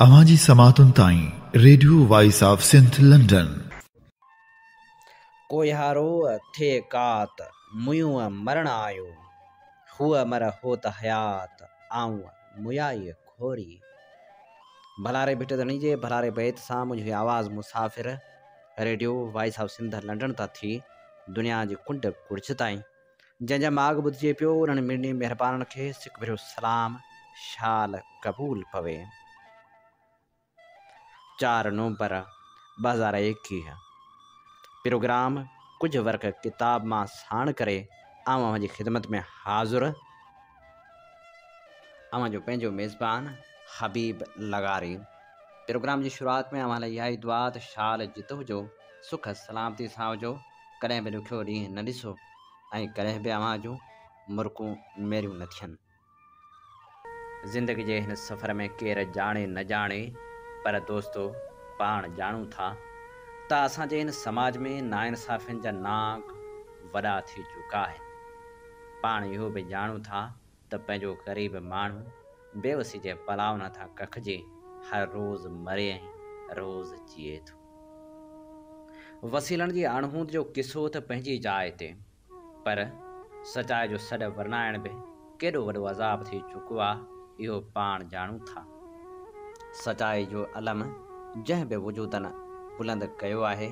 اوهان جي سماعتن تائين radio voice of Sindh London. ڪوهيارو ٿئي ڪات، ميون مرڻ آيو. هوء مر هوت حيات، آئون ميائي گهوري. ڀلاري ڀٽ ڌڻي جي ڀلاري بيت سان منهنجو هي آواز مسافر radio voice of Sindh London تان ٿي دنيا جي ڪنڊ ڪڙڇ تائين جنهن جا ماڳ ٻڌجي پيو، انهن مڙني مهربانن کي سڪ ڀريو سلام شال قبول پوي. چار نومبر 2021 پروگرام ڪجهه ورق ڪتاب مان ساڻ ڪري آئون اوهان جي خدمت ۾ حاضر. اوهان جو پنهنجو ميزبان حبيب لغاري. پروگرام جي شروعات ۾ اوهان لاء اها ئي دعا ته شال جت هجو، سک سلامتي سان هجو، ڪڏهن به ڏکيو ڏينهن نه ڏسو ۽ ڪڏهن به اوهان جون مرڪون ميريون نه ٿين. زندگي جي هن سفر ۾ ڪير ڄاڻي نه ڄاڻي پر دوستو پاڻ ڄاڻون ٿا ته اسان جي هن سماج ۾ ناانصافين جا نانگ وڏا ٿي چڪا آهن. پاڻ اهو به ڄاڻون ٿا ته پنهنجو غريب ماڻهو بيوسي جي بلائن هٿان ڪکجي هر روز مري ۽ روز جيئي ٿو. وسيلن جي اڻهوند جو قصو ته پنهنجي جاء تي، پر سچائي جو سڏ ورنائڻ به ڪيڏو وڏو عذاب ٿي چڪو آ، اهو پاڻ ڄاڻون ٿا. سچائي جو علم جنهن به وجودن بلند ڪيو آهي،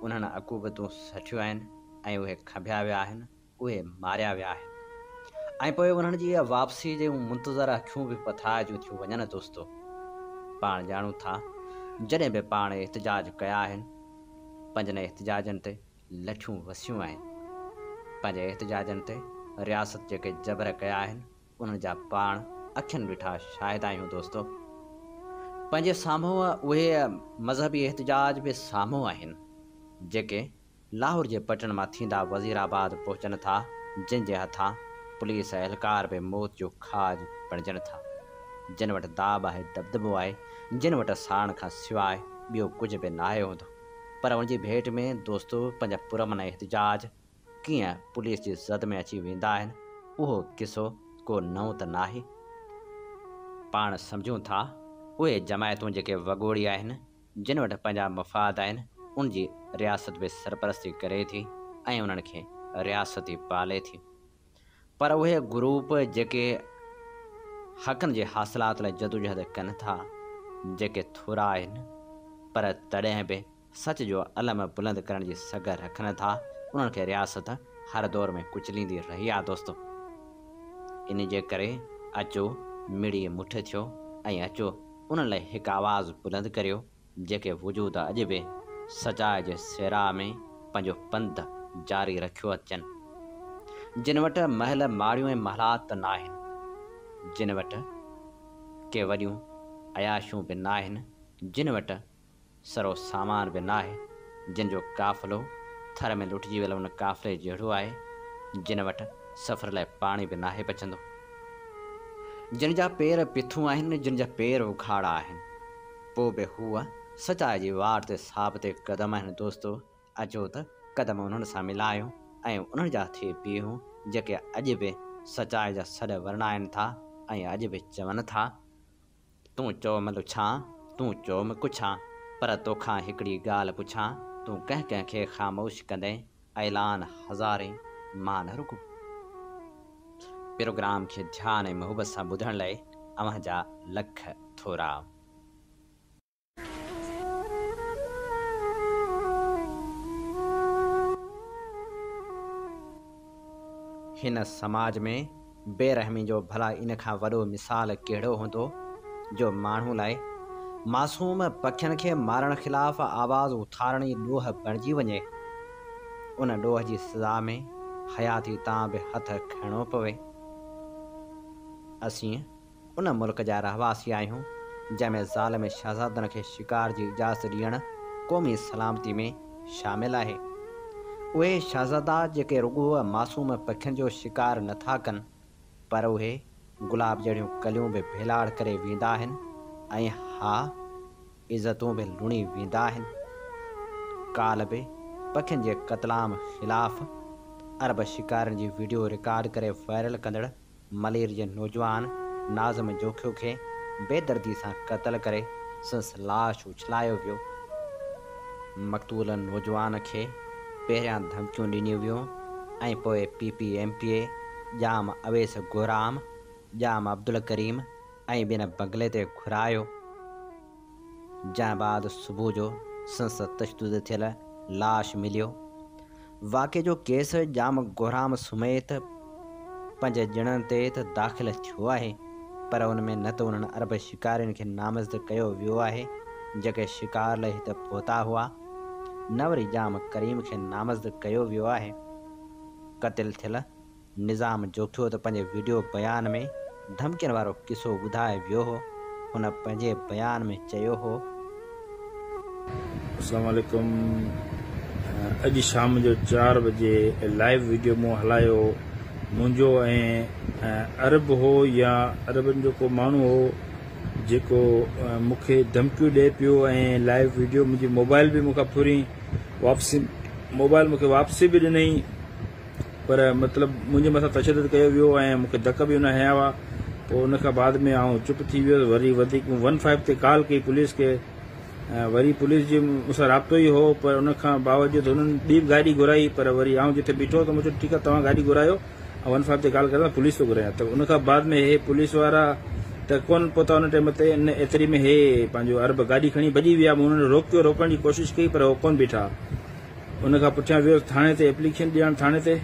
انهن عقوبتون سٺيون آهن ۽ اهي کنڀيا ويا آهن، اهي ماريا ويا آهن ۽ پوء انهن جي واپسي جون منتظر اکيون به پٿرائجون ٿيون وڃن دوستو پاڻ ڄاڻون ٿا جڏهن به پاڻ احتجاج ڪيا آهن پنهنجن احتجاجن تي لٺيون وسيون آهن پنهنجي احتجاجن تي رياست جيڪي جبر ڪيا آهن انهن جا پاڻ اکين ڏٺا شاهد آهيون دوستو پنهنجي سامهون اهي مذهبي احتجاج به سامهون آهن جيڪي لاهور جي پٽن مان ٿيندا وزير آباد پهچن ٿا، جن جي هٿان پوليس اهلڪار به موت جو کاڄ بڻجن ٿا. جن وٽ داٻ آهي دٻدٻو آهي، جن وٽ ساڙڻ کان سواء ٻيو ڪجهه به ناهي هوندو. پر ان جي ڀيٽ ۾ دوستو پنهنجا پرامن احتجاج ڪيئن پوليس جي زد ۾ اچي ويندا آهن، اهو قصو ڪو نئون ته ناهي. پاڻ سمجهون ٿا اهي جماعتون جيڪي وڳوڙي آهن، جن وٽ پنهنجا مفاد آهن ان جي رياست به سرپرستي ڪري ٿي ۽ انهن کي رياست ئي پالي ٿي پر اهي گروپ جيڪي حقن جي حاصلات لاء جدوجهد ڪن ٿا جيڪي ٿورا آهن پر تڏهن به سچ جو علم بلند ڪرڻ جي سگهه رکن ٿا انهن کي رياست هر دور ۾ ڪچليندي رهي آ دوستو ان جي ڪري اچو مڙي مٺ ٿيو ۽ اچو انهن لاء هڪ آواز بلند ڪريو، جيڪي وجود اڄ به سچائي جي سيراهه ۾ پنهنجو پنڌ جاري رکيو اچن. جن وٽ محل ماڙيون ۽ محلات ته ناهن، جن وٽ ڪي وڏيون عياشيون به ناهن، جن وٽ سرو سامان به ناهي، جن جو قافلو ٿر ۾ لٽجي ويل ان قافلي جهڙو آهي، جن وٽ سفر لاء پاڻي به ناهي بچندو. جن جا پير پٿون آهن، جن جا پير اگهاڙا آهن، پوء به هو سچائي جي واٽ تي ثابت قدم آهن. دوستو! اچو ته قدم انهن سان ملايون ۽ انهن جا ٿي بيهون، جيڪي اڄ به سچائي جا سڏ ورنائين ٿا ۽ اڄ به چون ٿا. تون چئو م لڇان، تون چئو م ڪڇان، پر توکان هڪڙي ڳالهه پڇان، تون ڪنهن ڪنهن کي خاموش ڪندين، اعلان هزارين، مان نه رڳو. پروگرام کي ڌيان ۽ محبت سان ٻڌڻ لئه اوهان جا لک ٿورا. هن سماج ۾ بي رحمي جو ڀلا ان کان وڏو مثال ڪهڙو هوندو جو ماڻهو لاء معصوم پکين کي مارڻ خلاف آواز اٿارڻ ئي ڏوهه بڻجي وڃي. ان ڏوهه جي سزا ۾ حياتي تان به هٿ کڻڻو پوي. اسين ان ملڪ جا رهواسي آهيون، جنهن ۾ ظالم شهزادن کي شڪار جي اجازت ڏيڻ قومي سلامتي ۾ شامل آهي. اهي شهزادا جيڪي رڳو معصوم پکين جو شڪار نه ٿا ڪن، پر اهي گلاب جهڙيون ڪليون به ڀيلاڙ ڪري ويندا آهن ۽ ها عزتون به لڻي ويندا آهن. ڪالهه به پکين جي قتلام خلاف عرب شڪارين جي وڊيو رڪارڊ ڪري وائرل ڪندڙ ملير جي نوجوان ناظم جوکيو کي بيدردي سان قتل ڪري سندس لاش اڇلايو ويو. مقتول نوجوان کي پهريان ڌمڪيون ڏنيون ويون ۽ پوء P P M P A Jam Awais Gohram, Jam Abdulkarim ۽ ٻين بنگلي تي گهرايو، جنهن بعد صبح جو سندس تشدد ٿيل لاش مليو. واقعي جو ڪيس ڄام گهرام سميت پنج ڄڻن تي ته داخل ٿيو آهي پر ان ۾ نه ته انهن عرب شڪارين کي نامزد ڪيو ويو آهي جيڪي شڪار لاء هت پهتا هئا نه وري ڄام ڪريم کي نامزد ڪيو ويو آهي. قتل ٿيل نظام جوکيو ته پنهنجي وڊيو بيان ۾ ڌمڪين وارو قصو ٻڌائي ويو هو. هن پنهنجي بيان ۾ چيو هو. اسلام عليڪم اڄ شام جو چار بجي لائيو ويڊيو مون هلايو منهنجو ۽ عرب هو يا عربن جو ڪو ماڻهو هو جيڪو مون کي ڌمڪيون ڏئي پيو ۽ لائيو ويڊيو منهنجي موبائل به مون کان ڦرين واپسي موبائل مون کي واپسي به ڏنئي پر مطلب منهنجي مٿان تشدد ڪيو ويو ۽ مون کي ڌڪ به ان هنيا هئا پوء ان کان بعد ۾ آئون چپ ٿي ويس وري وڌيڪ مون ون فائيو تي ڪال ڪئي پوليس کي وري پوليس جي مون سان رابطو ئي هو پر ان کان باوجود هنن ٻي به گاڏي گهرائي پر وري آئون جتي بيٺو هوس مون چيو ٺيڪ آهي توهان گاڏي گهرايو ۽ ون فائيو تي ڪال ڪريان پوليس ٿو گهرايان ته ان کان بعد ۾ هي پوليس وارا ته ڪون پهتا ان ٽائيم تي ان ايتري ۾ هي پنهنجو عرب گاڏي کڻي ڀڄي ويا مون انهن روڪيو روڪڻ جي ڪوشش ڪئي پر هو ڪون بيٺا ان کان پٺيان ويس ٿاڻي تي ايپليڪيشن ڏيڻ ٿاڻي تي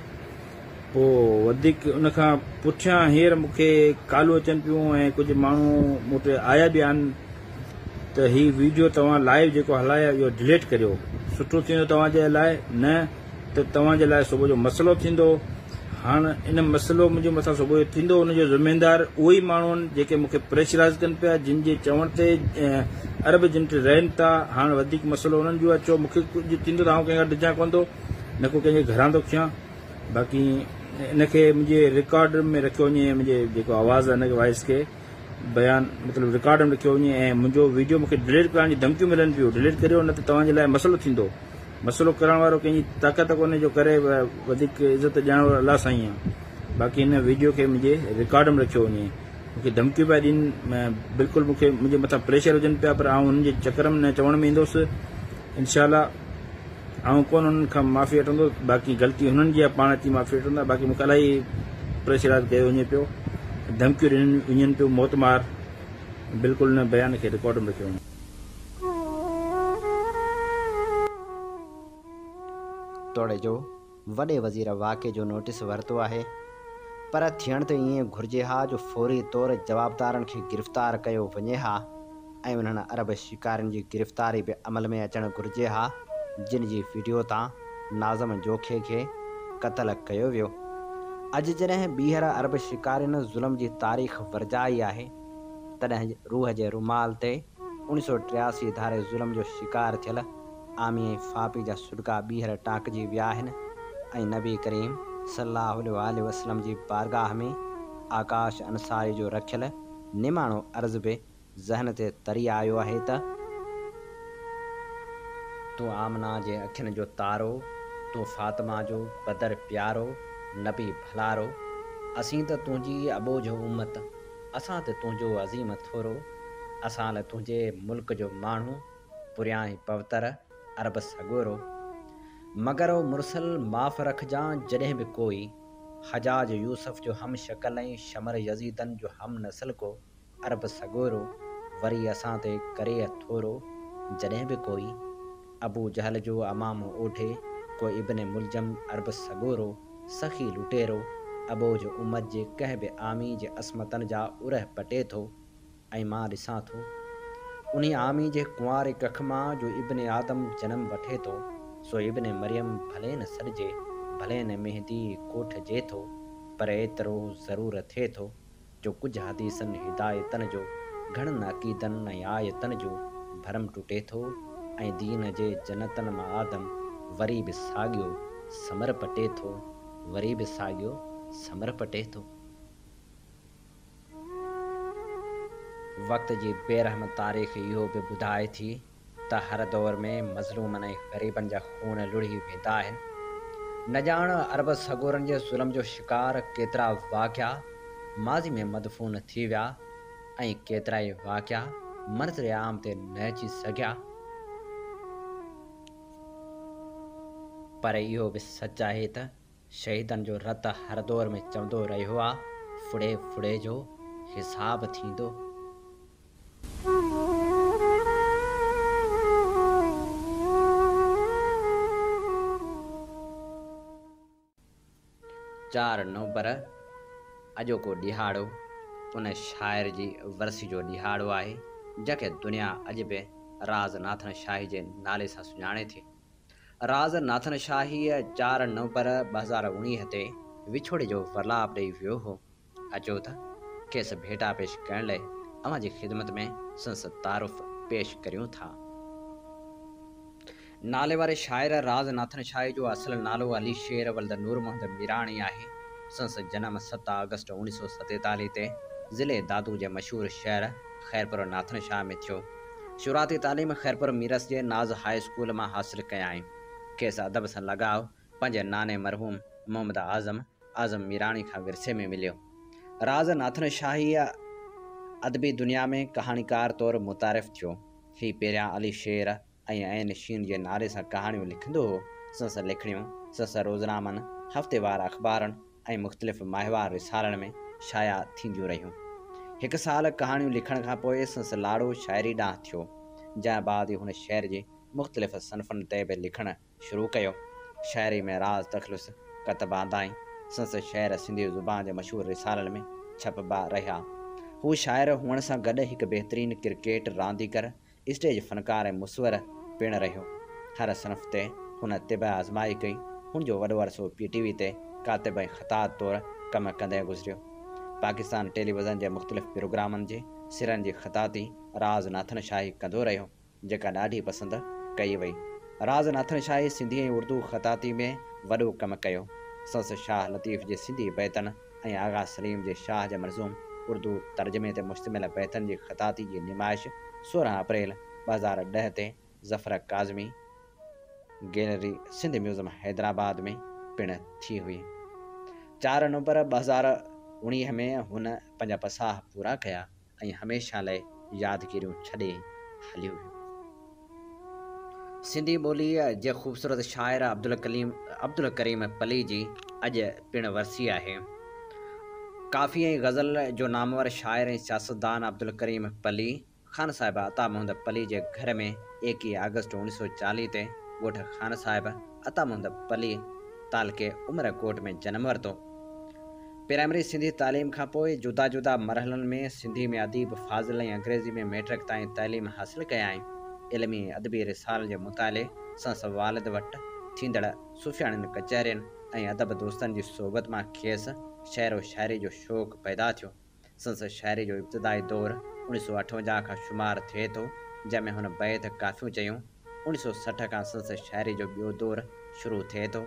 پوء وڌيڪ ان کان پٺيان هينئر مون کي ڪالون اچن پيون ۽ ڪجهه ماڻهو مون وٽ آيا به آهن ته هي ويڊيو توهان لائيو جيڪو هلايو اهو ڊليٽ ڪريو سٺو ٿيندو توهان جي لاء نه ته توهان جي لاء صبح جو مسئلو ٿيندو هاڻ ان مسئلو منهنجي مٿان صبح جو ٿيندو ان جو ذميدار اهي ئي ماڻهو آهن جيڪي مون کي پريشرائز ڪن پيا جن جي چوڻ تي عرب جن وٽ رهن ٿا هاڻ وڌيڪ مسئلو انهن جو آهي چو مون کي ڪجهه ٿيندو ته آئون ڪنهن کان ڊڄان ڪونه ٿو نه ڪو ڪنهن جي گهران ٿو کيان باقي ان کي منهنجي رڪارڊ ۾ رکيو وڃي منهنجي جيڪو آواز آهي ان کي وائس کي بيان مطلب رڪارڊ ۾ رکيو وڃي ۽ منهنجو ويڊيو مون کي ڊليٽ ڪرڻ جي ڌمڪيون ملن پيون ڊليٽ ڪريو نه ته توهان جي لاء مسئلو ٿيندو مسئلو ڪرڻ وارو ڪنهن جي طاقت ڪونهي جو ڪري وڌيڪ عزت ڏيڻ وارو الله سائين آهي باقي هن ويڊيو کي منهنجي رڪارڊ ۾ رکيو وڃي مون کي ڌمڪيون پيا ڏين بلڪل مون کي منهنجي مٿان پريشر هجن پيا پر آئون هنن جي چڪر ۾ نه چوڻ ۾ ايندوس انشاء الله آئون ڪونه انهن کان معافي وٺندو باقي غلطي هنن جي آهي پاڻ اچي معافي وٺندا باقي مون کي الاهي پريشرائز ڪيو وڃي پيو ڌمڪيون ڏنيون وڃن پيو موت مار بلڪل ان بيان کي رڪارڊ ۾ رکيو وڃي. توڙي جو وڏي وزير واقعي جو نوٽيس ورتو آهي پر ٿيڻ ته ائين گهرجي ها جو فوري طور جوابدارن کي گرفتار ڪيو وڃي ها ۽ انهن عرب شڪارين جي گرفتاري به عمل ۾ اچڻ گهرجي ها جن جي وڊيو تان ناظم جوکي کي قتل ڪيو ويو. اڄ جڏهن ٻيهر عرب شڪارين ظلم جي تاريخ ورجائي آهي تڏهن روح جي رومال تي 1983 ڌاري ظلم جو شڪار ٿيل عامي ۽ فاپي جا سڏڪا ٻيهر ٽانڪجي ويا آهن ۽ نبي ڪريم صلي الله عليه واٰله وسلم جي بارگاهه ۾ آڪاش انصاري جو رکيل نماڻو عرض به ذهن تي تري آيو آهي ته. تون آمنه جي اکين جو تارو، تون فاطمه جو بدر پيارو، نبي ڀلارو، اسين ته تنهنجي اٻوجهه امت، اسان تي تنهنجو عظيم ٿورو، اسان لاء تنهنجي ملڪ جو ماڻهو، پريان ۽ پوتر، عرب سڳورو. مگر او مرسل معاف رکجان جڏهن به ڪوئي، حجاج يوسف جو هم شڪل ۽ شمر يزيدن جو هم نسل ڪو، عرب سڳورو، وري اسان تي ڪري ٿورو، جڏهن به ڪوئي، ابو جهل جو عمامو اوڍي، ڪو ابن ملجم عرب سڳورو، سخي لٽيرو، اٻوجهه امت جي ڪنهن به عامي جي عصمتن جا ارهه پٽي ٿو ۽ مان ڏسان ٿو، انهي عامي جي ڪنواري ڪک مان جو ابن آدم جنم وٺي ٿو، سو ابن مريم ڀلي نه سڏجي، ڀلي نه مهدي ڪوٺجي ٿو، پر ايترو ضرور ٿئي ٿو، جو ڪجهه حديثن هدايتن جو گهڻن عقيدن ۽ آيتن جو ڀرم ٽٽي ٿو ۽ دين جي جنتن مان آدم وري به ساڳيو ثمر پٽي ٿو وري به ساڳيو ثمر پٽي ٿو. وقت جي بي رحم تاريخ اهو به ٻڌائي ٿي ته هر دور ۾ مظلومن ۽ غريبن جا خون لڙهي ويندا آهن. نه ڄاڻ عرب سڳورن جي ظلم جو شڪار ڪيترا واقعا ماضي ۾ مدفون ٿي ويا ۽ ڪيترائي واقعا منظر عام تي نه اچي سگهيا، پر اهو به سچ آهي ته شهيدن جو رت هر دور ۾ چوندو رهيو آ، ڦڙي ڦڙي جو حساب ٿيندو. چار نومبر اڄوڪو ڏهاڙو ان شاعر جي ورسي جو ڏهاڙو آهي، جنهن کي دنيا اڄ به راز ناٿن شاهي جي نالي سان سڃاڻي ٿي. راز ناٿن شاهي چار نومبر 2019 تي وڇوڙي جو ورلاپ ڏئي ويو هو. اچو ته کيس ڀيٽا پيش ڪرڻ لئه اوهان جي خدمت ۾ سندس تعارف پيش ڪريون ٿا. نالي واري شاعر راز ناٿن شاهي جو اصل نالو علي شير ولد نور محمد ميراڻي آهي. سندس جنم ست آگسٽ 1947 تي ضلعي دادو جي مشهور شهر خيرپور ناٿن شاهه ۾ ٿيو. شروعاتي تعليم خيرپور ميرس جي ناز هاء اسڪول مان حاصل ڪيائين. کيس ادب سان لڳاء پنهنجي ناني مرحوم محمد اعظم اعظم ميراڻي کان ورثي ۾ مليو. راز ناٿن شاهي ادبي دنيا ۾ ڪهاڻيڪار طور متعارف ٿيو. هي پهريان علي شير ۽ عين شين جي نالي سان ڪهاڻيون لکندو هو. سندس لکڻيون سندس روزنامن، هفتيوار اخبارن ۽ مختلف ماهوار رسالن ۾ شايع ٿينديون رهيون. هڪ سال ڪهاڻيون لکڻ کان پوء سندس لاڙو شاعري ڏانهن ٿيو، جنهن بعد هن شعر جي مختلف صنفن تي به لکڻ شروع ڪيو. شاعري ۾ راز تخلص ڪتب آندائين. سندس شعر سنڌي زبان جي مشهور رسالن ۾ ڇپبا رهيا. هو شاعر هئڻ سان گڏ هڪ بهترين ڪرڪيٽ رانديگر، اسٽيج فنڪار ۽ مصور پڻ رهيو. هر صنف تي هن طبع آزمائي ڪئي. هن جو وڏو عرصو پي ٽي وي تي ڪاتب ۽ خطاط طور ڪم ڪندي گذريو. پاڪستان ٽيليويزن جي مختلف پروگرامن جي سرن جي خطاطي راز ناٿن شاهي ڪندو رهيو. جيڪا ڏاڍي پسند ڪئي وئي. راز ناٿن شاهي سنڌي ۽ اردو خطاطي ۾ وڏو ڪم ڪيو. سندس شاهه لطيف جي سنڌي بيتن ۽ آغا سليم جي شاهه جي منظوم اردو ترجمي تي مشتمل بيتن جي خطاطي جي نمائش 16 اپريل 2010 تي ظفر ڪاظمي گيلري سنڌ ميوزم حيدرآباد ۾ پڻ ٿي هئي. چار نومبر 2019 ۾ هن پنهنجا پساهه پورا ڪيا. ۽ هميشه لئه يادگيريون ڇڏي هليو ويو. سنڌي ٻوليء جي خوبصورت شاعر عبدالڪريم پلي جي اڄ پڻ ورسي آهي. ڪافي ۽ غزل جو نامور شاعر ۽ سياستدان عبدالڪريم پلي، خان صاحب عطا محمد پلي جي گهر ۾ 21 آگسٽ 1940 تي ڳوٺ خان صاحب عطا محمد پلي تعلقي عمر ڪوٽ ۾ جنم ورتو. پرائمري سنڌي تعليم کان پوء جدا جدا مرحلن ۾ سنڌي ۾ اديب فاضل ۽ انگريزي ۾ مئٽرڪ تائين تعليم حاصل ڪيائين. علمي ۽ ادبي رسالن جي مطالعي سندس والد وٽ ٿيندڙ صوفياڻين ڪچهرين ۽ ادب دوستن جي صحبت مان کيس شعر و شاعري جو شوق پيدا ٿيو. سندس شاعري جو ابتدائي دور 1958 کان شمار ٿئي ٿو، جنهن ۾ هن بيت ڪافيون چيون. 1960 کان سندس شاعري جو ٻيو دور شروع ٿئي ٿو،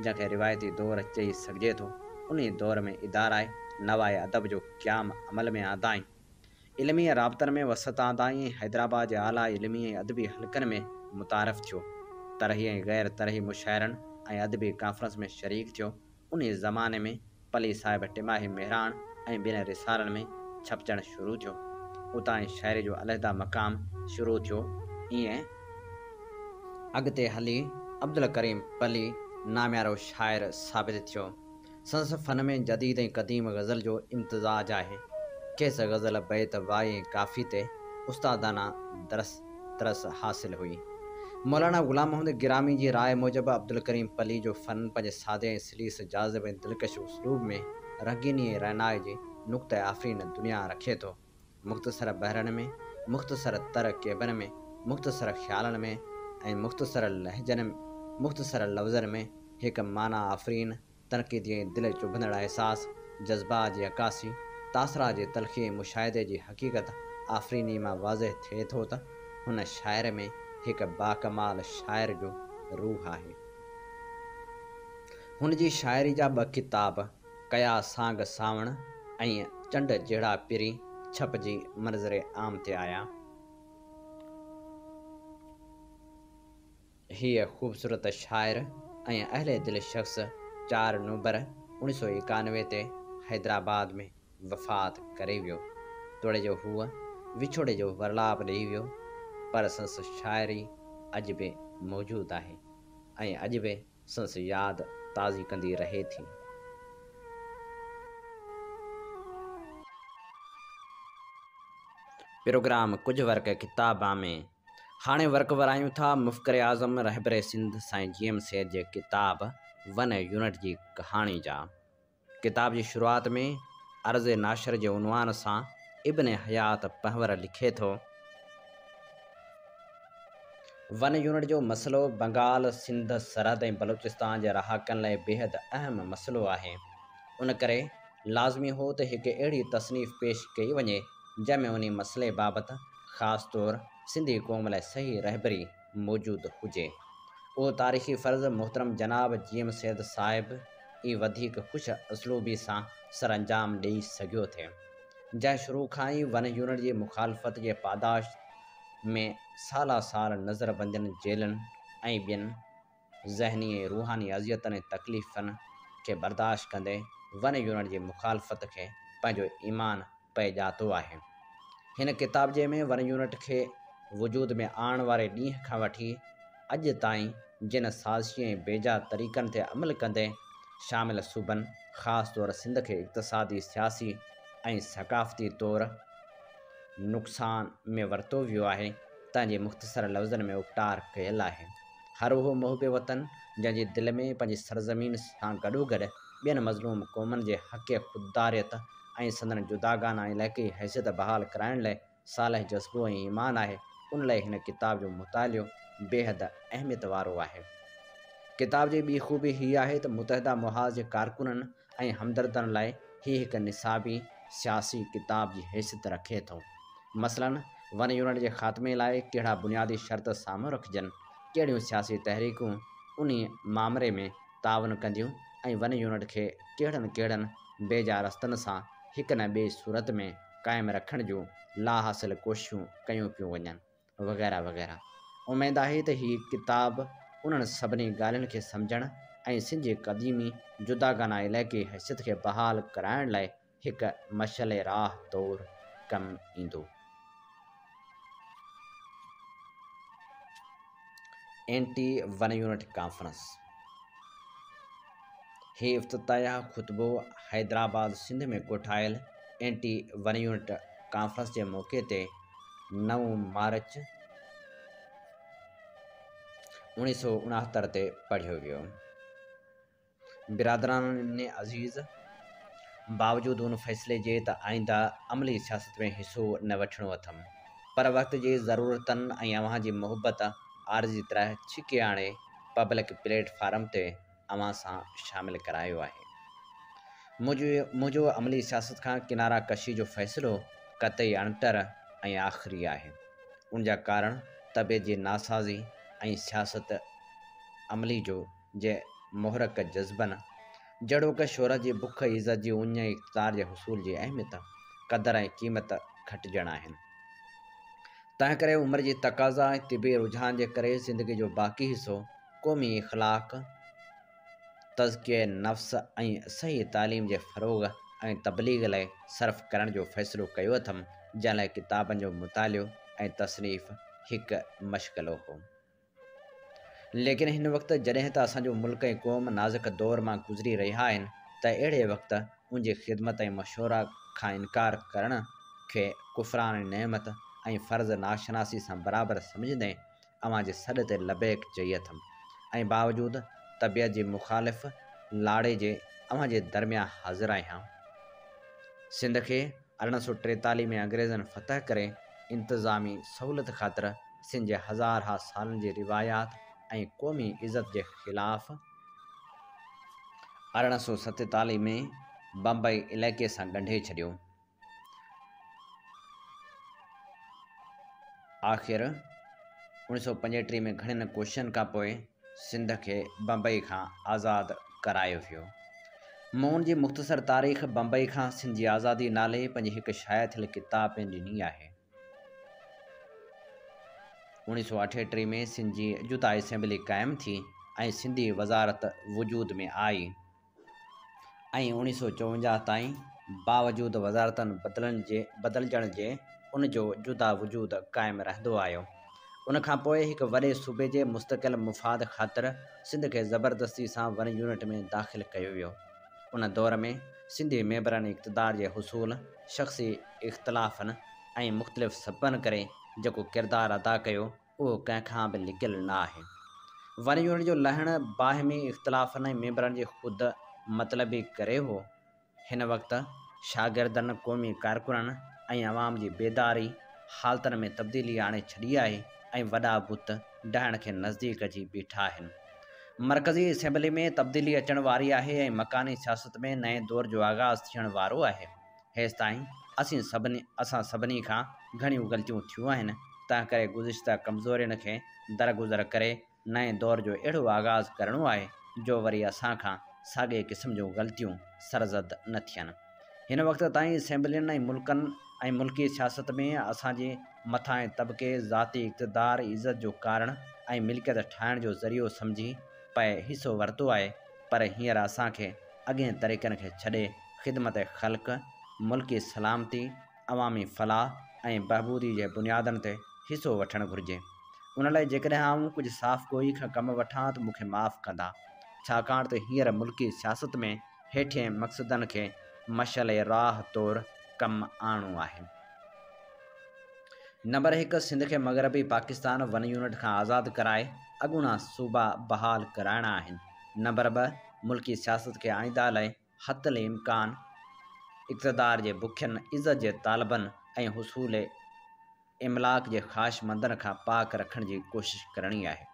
جنهن کي روايتي دور چئي سگهجي ٿو. انهي دور ۾ ادارائي نواء ادب جو قيام عمل ۾ آندائين. علمي رابطن ۾ وسعت آندائين ۽ حيدرآباد جي اعليٰ علمي ۽ ادبي حلقن ۾ متعارف ٿيو. طرحي ۽ غير طرحي مشاعرن ۽ ادبي ڪانفرنس ۾ شريڪ ٿيو. انهيء زماني ۾ پلي صاحب ٽماهي مهراڻ ۽ ٻين رسالن ۾ ڇپجڻ شروع ٿيو. اتان ئي شاعري جو علحده مقام شروع ٿيو. ائين اڳتي هلي عبدالڪريم پلي ناميارو شاعر ثابت ٿيو. سندس فن ۾ جديد ۽ قديم غزل جو امتزاج آهي. کيس غزل، بيت، وائي ۽ ڪافي تي استادانه درس ترس حاصل هئي. مولانا غلام محمد گرامي جي راء موجب عبدالڪريم پلي جو فن پنهنجي سادي ۽ سليس، جاذب ۽ دلڪش اسلوب ۾ رنگيني ۽ رعنائي جي نقطه آفرين دنيا رکي ٿو. مختصر بحرن ۾، مختصر تر ڪيبن ۾، مختصر خيالن ۾ ۽ مختصر لهجن مختصر لفظن ۾ هڪ معنيٰ آفرين تنقيدي ۽ دل چڀندڙ احساس، جذبات جي عڪاسي، تاثرات جي تلخي ۽ مشاهدي جي حقيقت آفريني مان واضح ٿئي ٿو ته هن شاعر ۾ هڪ باڪمال شاعر جو روح آهي. هن جي شاعري جا ٻه ڪتاب ڪيا سانگ سانوڻ ۽ چنڊ جهڙا پرين ڇپجي منظر عام تي آيا. هيء خوبصورت شاعر ۽ اهل دل شخص چار نومبر 1991 تي حيدرآباد ۾ وفات ڪري ويو. توڙي جو هو وڇوڙي جو ورلاپ ڏئي ويو، پر سندس شاعري اڄ به موجود آهي ۽ اڄ به سندس ياد تازي ڪندي رهي ٿي. پروگرام ڪجهه ورق ڪتاب ۾ هاڻي ورق ورايون ٿا مفڪر اعظم رهبر سنڌ سائين جي ايم سيد جي ڪتاب ون يونٽ جي ڪهاڻي جا. ڪتاب جي شروعات ۾ عرض ناشر جي عنوان سان ابن حيات پنهور لکي ٿو. ون يونٽ جو مسئلو بنگال، سنڌ، سرحد ۽ بلوچستان جي رهاڪن لاء بيحد اهم مسئلو آهي. ان ڪري لازمي هو ته هڪ اهڙي تصنيف پيش ڪئي وڃي، جنهن ۾ انهي مسئلي بابت خاص طور سنڌي قوم لاء صحيح رهبري موجود هجي. اهو تاريخي فرض محترم جناب جي ايم سيد صاحب ئي وڌيڪ خوش اسلوبي سان سرانجام ڏئي سگهيو ٿي، جنهن شروع کان ئي ون يونٽ جي مخالفت جي پاداش ۾ سالا سال نظربندين، جيلن ۽ ٻين ذهني ۽ روحاني اذيتن ۽ تڪليفن کي برداشت ڪندي ون يونٽ جي مخالفت کي پنهنجو ايمان پئي ڄاتو آهي. هن ڪتابچي ۾ ون يونٽ کي وجود ۾ آڻڻ واري ڏينهن کان وٺي اڄ تائين جن سازشي ۽ بيجا طريقن تي عمل ڪندي شامل صوبن خاص طور سنڌ کي اقتصادي، سياسي ۽ ثقافتي طور نقصان ۾ ورتو ويو آهي تنهن جي مختصر لفظن ۾ اپٽار ڪيل آهي. هر اهو محب وطن جنهن جي دل ۾ پنهنجي سرزمين سان گڏوگڏ ٻين مظلوم قومن جي حق خودداريت ۽ سندن جداگانه علائقائي حيثيت بحال ڪرائڻ لاء صالح جذبو ۽ ايمان آهي، ان لاء هن ڪتاب جو مطالعو بيحد اهميت وارو آهي. ڪتاب جي ٻي خوبي هيء آهي ته متحده محاذ جي ڪارڪنن ۽ همدردن لاء هي هڪ نصابي سياسي ڪتاب جي حيثيت رکي ٿو. مثلاً ون يونٽ جي خاتمي لاء ڪهڙا بنيادي شرط سامهون رکجن، ڪهڙيون سياسي تحريڪون انهي مامري ۾ تعاون ڪنديون ۽ ون يونٽ کي ڪهڙن ڪهڙن بيجا رستن سان هڪ نه ٻئي صورت ۾ قائم رکڻ جون لاحاصل ڪوششون ڪيون پيون وڃن وغيره وغيره. اميد آهي ته هي ڪتاب انهن سڀني ڳالهين کي سمجهڻ ۽ سنڌ جي قديمي جداگانه علائقي حيثيت کي بحال ڪرائڻ لاء هڪ مشعل راهه طور ڪم ايندو. اينٽي ون يونٽ ڪانفرنس، هي افتتاحيه خطبو حيدرآباد سنڌ ۾ ڪوٺايل اينٽي ون يونٽ ڪانفرنس جي موقعي تي 9 مارچ 1969 تي پڙهيو ويو. برادران عزيز! باوجود ان فيصلي جي ته آئنده عملي سياست ۾ حصو نه وٺڻو اٿم، پر وقت جي ضرورتن ۽ اوهان جي محبت عارضي طرح ڇڪي آڻي پبلڪ پليٽ فارم تي اوهان سان شامل ڪرايو آهي. منهنجو عملي سياست کان ڪناره ڪشي جو فيصلو قطعي اڻٽر ۽ آخري آهي. ان جا ڪارڻ طبيعت جي ناسازي ۽ سياست عملي جو جي محرڪ جذبن، جهڙوڪ شهرت جي بک، عزت جي اڃ ۽ اقتدار جي حصول جي اهميت، قدر ۽ قيمت گهٽجڻ آهن. تنهنڪري عمر جي تقاضا ۽ طبعي رجحان جي ڪري زندگي جو باقي حصو قومي اخلاق، تزڪيه نفس ۽ صحيح تعليم جي فروغ ۽ تبليغ لاء صرف ڪرڻ جو فيصلو ڪيو اٿم، جنهن لاء ڪتابن جو مطالعو ۽ تصنيف هڪ مشغلو هو. ليڪن هن وقت جڏهن ته اسان جو ملڪ ۽ قوم نازڪ دور مان گذري رهيا آهن ته اهڙي وقت ان جي خدمت ۽ مشوره کان انڪار ڪرڻ کي ڪفران نعمت ۽ فرض ناشناسي سان برابر سمجهندي اوهان جي سڏ تي لبيڪ چئي اٿم ۽ باوجود طبيعت جي مخالف لاڙي جي اوهان جي درميان حاضر آهيان. سنڌ کي 1843 ۾ انگريزن فتح ڪري انتظامي سهولت خاطر سنڌ جي هزارها سالن جي روايات ۽ قومي عزت جي خلاف 1847 ۾ بمبئي علائقي سان ڳنڍي ڇڏيو. آخر 1935 ۾ گهڻين ڪوششن کان پوء سنڌ کي بمبئي کان آزاد ڪرايو ويو. مون ان جي مختصر تاريخ بمبئي کان سنڌ جي آزادي نالي پنهنجي هڪ شايع ٿيل ڪتاب ۾ ڏني آهي. 1938 ۾ سنڌ جي جدا اسيمبلي قائم ٿي ۽ سنڌي وزارت وجود ۾ آئي ۽ 1954 تائين باوجود وزارتن بدلجڻ جي ان جو جدا وجود قائم رهندو آيو. ان کان پوء هڪ وڏي صوبي جي مستقل مفاد خاطر سنڌ کي زبردستي سان ون يونٽ ۾ داخل ڪيو ويو. ان دور ۾ سنڌي ميمبرن اقتدار جي حصول، شخصي اختلافن ۽ مختلف سببن ڪري جيڪو ڪردار ادا ڪيو، اهو ڪنهن کان به لڪيل نه آهي. ون يونٽ جو لهڻ باهمي اختلافن ۽ ميمبرن جي خود مطلبي ڪري هو. هن وقت شاگردن، قومي ڪارڪنن ۽ عوام جي بيداري حالتن ۾ تبديلي آڻي ڇڏي آهي ۽ وڏا بت ڊهڻ کي نزديڪ اچي بيٺا آهن. مرڪزي اسيمبلي ۾ تبديلي اچڻ واري آهي ۽ مڪاني سياست ۾ نئين دور جو آغاز ٿيڻ وارو آهي. هيستائين اسين سڀني اسان سڀني کان گهڻيون غلطيون ٿيون آهن، تنهنڪري گذشته ڪمزورين کي درگذر ڪري نئين دور جو اهڙو آغاز ڪرڻو آهي جو وري اسان کان ساڳئي قسم جون غلطيون سرزد نه ٿين. هن وقت تائين اسيمبلين ۽ ملڪن ۽ ملڪي سياست ۾ اسان جي مٿانهين طبقي ذاتي اقتدار، عزت جو ڪارڻ ۽ ملڪيت ٺاهڻ جو ذريعو سمجهي پئي حصو ورتو آهي پر هينئر اسان کي اڳين طريقن کي ڇڏي خدمت خلق، ملڪي سلامتي، عوامي فلاح ۽ بهبودي جي بنيادن تي حصو وٺڻ گهرجي. ان لاء جيڪڏهن آئون ڪجهه صاف گوئي کان ڪم وٺان ته مون کي معاف ڪندا، ڇاڪاڻ ته هينئر ملڪي سياست ۾ هيٺين مقصدن کي مشعل راهه طور ڪم آڻڻو آهي. نمبر هڪ، سنڌ کي مغربي پاڪستان ون يونٽ کان آزاد ڪرائي اڳوڻا صوبا بحال ڪرائڻا آهن. نمبر ٻه، ملڪي سياست کي آئنده لاء حتي الامڪان اقتدار جي بکين، عزت جي طالبن ۽ حصول املاڪ جي خواهشمندن کان پاڪ رکڻ جي ڪوشش ڪرڻي آهي.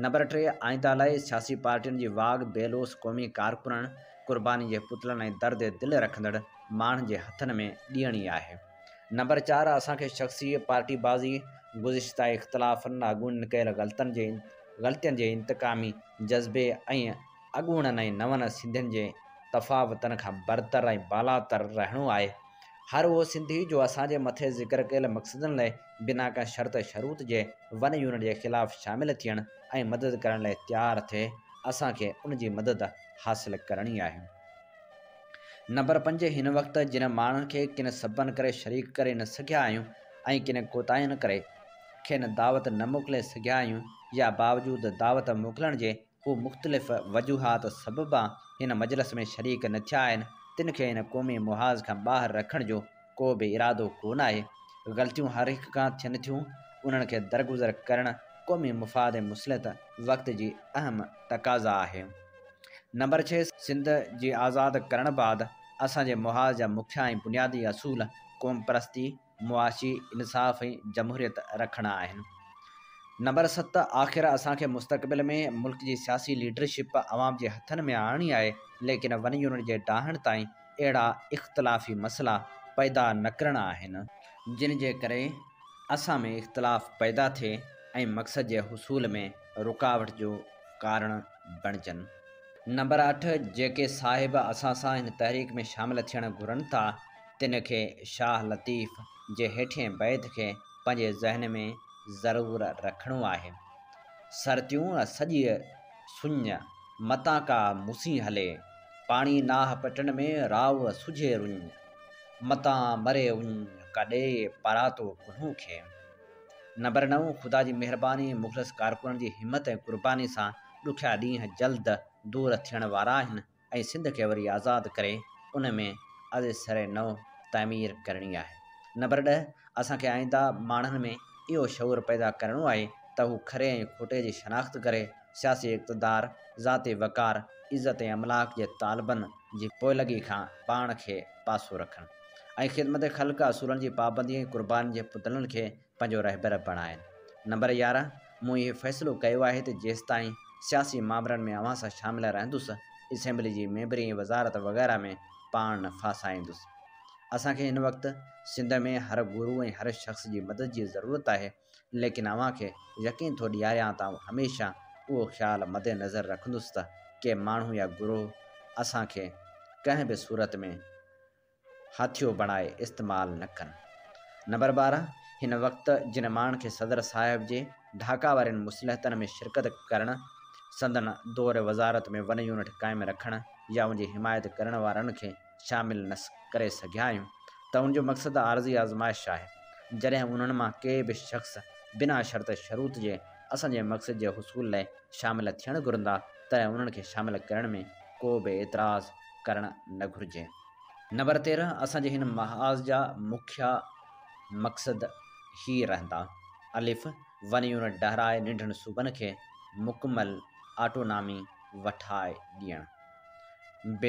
نمبر 3، آئنده لاء سياسي پارٽين جي واڳ بي لوث قومي ڪارڪنن، قرباني جي پتلن ۽ درد دل رکندڙ ماڻهن جي هٿن ۾ ڏيڻي آهي. نمبر 4، اسان کي شخصي پارٽي بازي، گذشته اختلافن، اڳوڻين ڪيل غلطين جي انتقامي جذبي ۽ اڳوڻن ۽ نون سنڌين جي تفاوتن کان برتر ۽ بالاتر رهڻو آهي. هر اهو سنڌي جو اسان جي مٿي ذڪر ڪيل مقصدن لاء بنا ڪنهن شرط شروط جي ون يونٽ جي خلاف شامل ٿيڻ ۽ مدد ڪرڻ لاء تيار ٿئي، اسان کي ان جي مدد حاصل ڪرڻي آهي. نمبر 5، هن وقت جن ماڻهن کي ڪن سببن ڪري شريڪ ڪري نه سگهيا آهيون ۽ ڪن ڪوتاهين ڪري کين دعوت نه موڪلي سگهيا آهيون يا باوجود دعوت موڪلڻ جي هو مختلف وجوهات سببان هن مجلس ۾ شريڪ نه ٿيا آهن، تن کي هن قومي محاذ کان ٻاهر رکڻ جو ڪو به ارادو ڪو نه آهي. غلطيون هر هڪ کان ٿين ٿيون، انهن کي درگذر ڪرڻ قومي مفاد ۽ مصلحت وقت جي اهم تقاضا آهي. نمبر 6، سنڌ جي آزاد ڪرڻ بعد اسان جي محاذ جا مکيه ۽ بنيادي اصول قومپرستي، معاشي انصاف ۽ جمهوريت رکڻا آهن. نمبر 7، آخر اسان کي مستقبل ۾ ملڪ جي سياسي ليڊرشپ عوام جي هٿن ۾ آڻڻي آهي، ليڪن ون يونٽ جي ڊاهڻ تائين اهڙا اختلافي مسئلا پيدا نه ڪرڻا آهن، جن جي ڪري اسان ۾ اختلاف پيدا ٿئي ۽ مقصد جي حصول ۾ رڪاوٽ جو ڪارڻ بڻجن. نمبر 8، جيڪي صاحب اسان سان هن تحريڪ ۾ شامل ٿيڻ گهرن ٿا، تن کي شاهه لطيف جي هيٺين بيت کي پنهنجي ذهن ۾ ضرور رکڻو آهي. سرتيون سڄيء سڃ، متان ڪا مسين هلي. پاڻي ناهه پٽن ۾، رائو سجهي رڃ. متان مري اڃ، ڪا ڏي پاراتو پنهون کي. نمبر 9، خدا جي مهرباني ۽ مخلص ڪارڪنن جي همت ۽ قرباني سان ڏکيا ڏينهن جلد دور ٿيڻ وارا آهن ۽ سنڌ کي وري آزاد ڪري ان ۾ از سر نو تعمير ڪرڻي آهي. نمبر 10، اسان کي آئنده ماڻهن ۾ اهو شعور پيدا ڪرڻو آهي ته هو کري ۽ کوٽي جي شناخت ڪري سياسي اقتدار، ذاتي وقار، عزت ۽ املاڪ جي طالبن جي پوئلڳي کان پاڻ کي پاسو رکن ۽ خدمت خلق، اصولن جي پابندي ۽ قربانين جي پتلن کي پنهنجو رهبر بڻائين. نمبر 11، مون اهو فيصلو ڪيو آهي ته جيستائين سياسي مامرن ۾ اوهان سان شامل رهندس، اسيمبلي جي ميمبري ۽ وزارت وغيره ۾ پاڻ نه ڦاسائيندس. اسان کي هن وقت سنڌ ۾ هر گروهه ۽ هر شخص جي مدد جي ضرورت آهي، ليڪن اوهان کي يقين ٿو ڏياريان ته آئون هميشه اهو خيال مد نظر رکندس ته ڪي ماڻهو يا گروهه اسان کي ڪنهن به صورت ۾ هاٿيو بڻائي استعمال نه ڪن. نمبر 12، هن وقت جن ماڻهن کي صدر صاحب جي ڍاڪا وارين مصلحتن ۾ شرڪت ڪرڻ، سندن دور وزارت ۾ ون يونٽ قائم رکڻ يا ان جي حمايت ڪرڻ وارن کي شامل نه ڪري سگهيا آهيون ته ان جو مقصد عارضي آزمائش آهي. جڏهن انهن مان ڪي به شخص بنا شرط شروط جي اسان جي مقصد جي حصول لئه شامل ٿيڻ گهرندا، تڏهن انهن کي شامل ڪرڻ ۾ ڪو به اعتراض ڪرڻ نه گهرجي. نمبر 13، اسان جي هن محاذ جا مکيه مقصد هي رهندا. الف، ون يونٽ ڊهرائي ننڍن صوبن کي مڪمل آٽونامي وٺائي ڏيڻ. ب،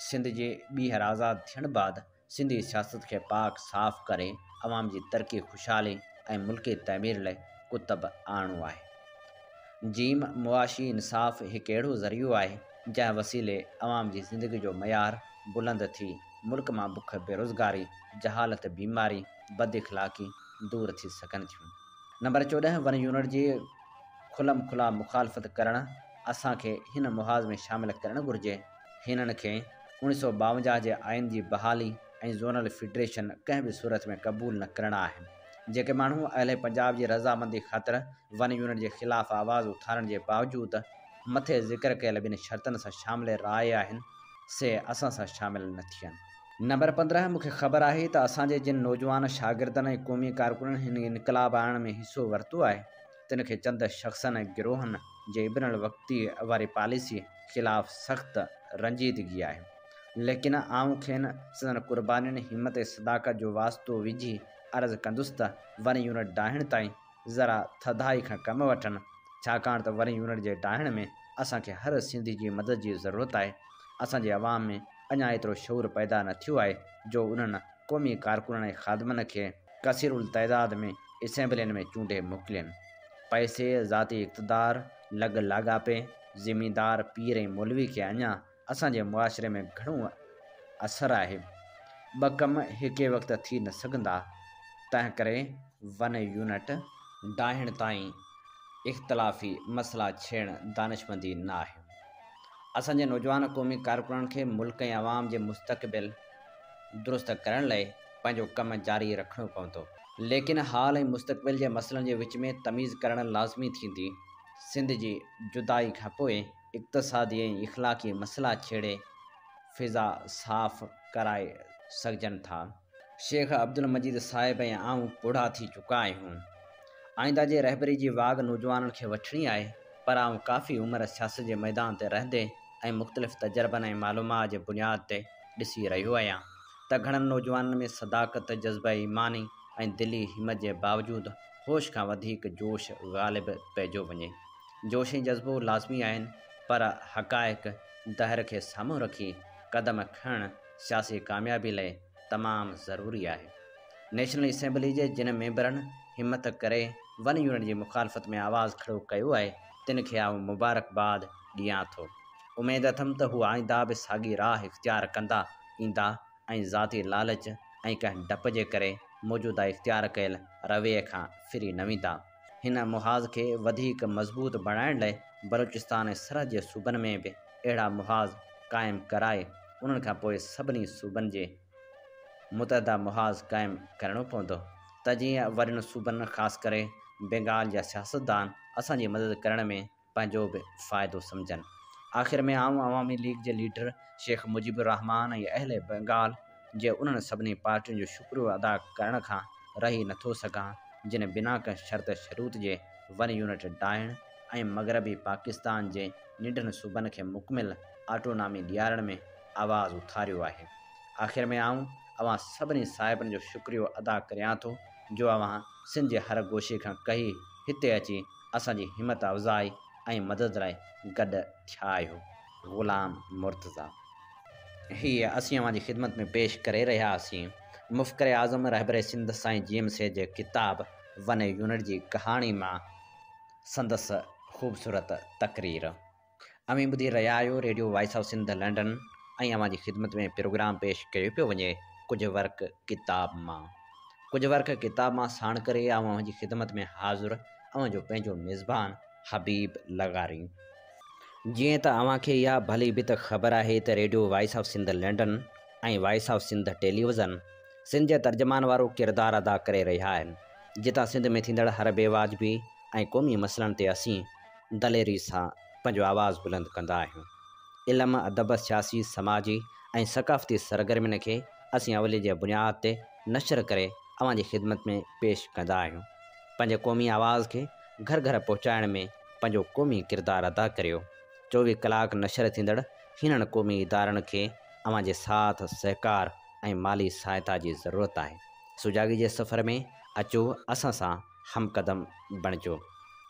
سنڌ جي ٻيهر آزاد ٿيڻ بعد سنڌي سياست کي پاڪ صاف ڪري عوام جي ترقي، خوشحالي ۽ ملڪي تعمير لئه ڪتب آڻڻو آهي. جيم، معاشي انصاف هڪ اهڙو ذريعو آهي، جنهن وسيلي عوام جي زندگي جو معيار بلند ٿي ملڪ مان بک، بيروزگاري، جهالت، بيماري، بد اخلاقي دور ٿي سگهن ٿيون. نمبر 14، ون يونٽ جي کلم کلا مخالفت ڪرڻ اسان کي هن محاذ ۾ شامل ڪرڻ گهرجي. هنن کي 1952 جي آئين جي بحالي ۽ زونل فيڊريشن ڪنهن به صورت ۾ قبول نه ڪرڻا آهن. جيڪي ماڻهو اهل پنجاب جي رضامندي خاطر ون يونٽ جي خلاف آواز اٿارڻ جي باوجود مٿي ذڪر ڪيل ٻن شرطن سان شامل راء آهن، سي اسان سان شامل نه ٿين. نمبر 15، مون کي خبر آهي ته اسان جي جن نوجوان شاگردن ۽ قومي ڪارڪنن هن انقلاب آڻڻ ۾ حصو ورتو آهي، تن کي چند شخصن ۽ گروهن جي ابن الوقتيء واري پاليسيء خلاف سخت رنجيدگي آهي. ليڪن آئون کين سندن قربانين، همت ۽ صداقت جو واسطو وجهي عرض ڪندس ته ون يونٽ ڊاهڻ تائين ذرا ٿڌائي کان ڪم وٺن، ڇاڪاڻ ته ون يونٽ جي ڊاهڻ ۾ اسان کي هر سنڌي جي مدد جي ضرورت آهي. اسان جي عوام ۾ اڃا ايترو شعور پيدا نه ٿيو آهي جو انهن قومي ڪارڪنن ۽ خادمن کي ڪثير التعداد ۾ اسيمبلين ۾ چونڊي موڪلين. پئسي، ذاتي اقتدار، لڳ لاڳاپي، زميندار، پير ۽ مولوي کي اڃا اسان جي معاشري ۾ گهڻو اثر آهي. ٻه ڪم هڪ ئي وقت ٿي نه سگهندا، تنهنڪري ون يونٽ ڊاهڻ تائين اختلافي مسئلا ڇيڙڻ دانشمندي نه آهي. اسان جي نوجوان قومي ڪارڪنن کي ملڪ ۽ عوام جي مستقبل درست ڪرڻ لئه پنهنجو ڪم جاري رکڻو پوندو. ليڪن حال ۽ مستقبل جي مسئلن جي وچ ۾ تميز ڪرڻ لازمي ٿيندي. سنڌ جي جدائي کان پوء اقتصادي ۽ اخلاقي مسئلا ڇيڙي فضا صاف ڪرائي سگهجن ٿا. شيخ عبدالمجيد صاحب ۽ آئون پوڙها ٿي چڪا آهيون. آئنده جي رهبري جي واڳ نوجوانن کي وٺڻي آهي، پر آئون ڪافي عمر سياست جي ميدان تي رهندي ۽ مختلف تجربن ۽ معلومات جي بنياد تي ڏسي رهيو آهيان ته گهڻن نوجوانن ۾ صداقت، جذبه ايماني ۽ دلي همت جي باوجود هوش کان وڌيڪ جوش غالب پئجو وڃي. جوش ۽ جذبو لازمي آهن، پر حقائق دهر کي سامهون رکي قدم کڻڻ سياسي ڪاميابي لئه تمام ضروري آهي. نيشنل اسيمبلي جي جن ميمبرن همت ڪري ون يونٽ جي مخالفت ۾ آواز کڙو ڪيو آهي، تن کي آئون مبارڪباد ڏيان ٿو. اميد اٿم ته هو آئنده به ساڳي راهه اختيار ڪندا ايندا ۽ ذاتي لالچ ۽ ڪنهن ڊپ جي ڪري موجوده اختيار ڪيل رويي کان ڦري نه ويندا. هن محاذ کي وڌيڪ مضبوط بڻائڻ لئه بلوچستان ۽ سرحد جي صوبن ۾ به اهڙا محاذ قائم ڪرائي انهن کان پوء سڀني صوبن جي متحده محاذ قائم ڪرڻو پوندو ته جيئن وڏن صوبن خاص ڪري بينگال جا سياستدان اسان جي مدد ڪرڻ ۾ پنهنجو به فائدو سمجهن. آخر ۾ آئون عوامي ليگ جي ليڊر شيخ مجيب الرحمان ۽ اهل بنگال جي انهن سڀني پارٽين جو شڪريو ادا ڪرڻ کان رهي نٿو سگهان جن بنا ڪنهن شرط شروط جي ون يونٽ ڊاهڻ ۽ مغربي پاڪستان جي ننڍن صوبن کي مڪمل آٽونامي ڏيارڻ ۾ آواز اٿاريو آهي. آخر ۾ آئون اوهان سڀني صاحبن جو شڪريو ادا ڪريان ٿو جو اوهان سنڌ جي هر گوشي کان ڪهي هتي اچي اسان جي همت افزائي ۽ مدد لاء گڏ ٿيا آهيو. غلام مرتضيٰ. هيء اسين اوهان جي خدمت ۾ پيش ڪري رهيا هئاسين مفڪر اعظم رهبر سنڌ سائين جي ايم سيد جي ڪتاب ون يونٽ جي ڪهاڻي مان سندس خوبصورت تقرير. اوهين ٻڌي رهيا آهيو radio voice of Sindh London ۽ اوهان جي خدمت ۾ پروگرام پيش ڪيو پيو وڃي ڪجهه ورق ڪتاب مان. ڪجهه ورق ڪتاب مان ساڻ ڪري آئون اوهان جي خدمت ۾ حاضر اوهان جو پنهنجو ميزبان حبيب لغاري. جيئن ته اوهان کي اها ڀلي ڀت خبر آهي ته radio voice of Sindh London ۽ voice of Sindh television Sindh جي ترجمان وارو ڪردار ادا ڪري رهيا آهن جتان سنڌ ۾ ٿيندڙ هر بي واجبي ۽ قومي مسئلن تي اسين دليري سان پنهنجو آواز بلند ڪندا آهيون. علم، ادب، سياسي، سماجي ۽ ثقافتي سرگرمين کي اسين اولي جي بنياد تي نشر ڪري اوهان جي خدمت ۾ پيش ڪندا آهيون. پنهنجي قومي آواز کي گهر گهر پهچائڻ ۾ پنهنجو قومي ڪردار ادا ڪريو. 24 ڪلاڪ نشر ٿيندڙ هنن قومي ادارن کي اوهان جي ساٿ، سهڪار ۽ مالي سهائتا جي ضرورت آهي. سجاڳي جي سفر ۾ اچو اسان سان هم قدم بڻجو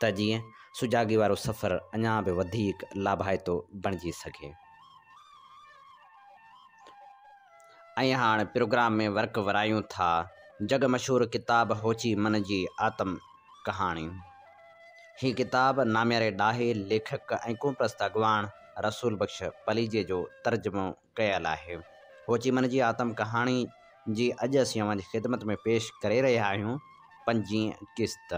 ته جيئن سجاڳي وارو سفر اڃا به وڌيڪ لاڀائتو بڻجي سگهي. ۽ هاڻ پروگرام ۾ ورق ورايون ٿا جڳ مشهور ڪتاب هوچي من جي آتم ڪهاڻي. هي ڪتاب نامياري ڏاهي، ليکڪ ۽ قومپرست اڳواڻ رسول بخش پليجي جو ترجمو ڪيل آهي. هوچي من جي آتم ڪهاڻي جي اڄ اسين اوهان جي خدمت ۾ پيش ڪري رهيا آهيون پنجين قسط.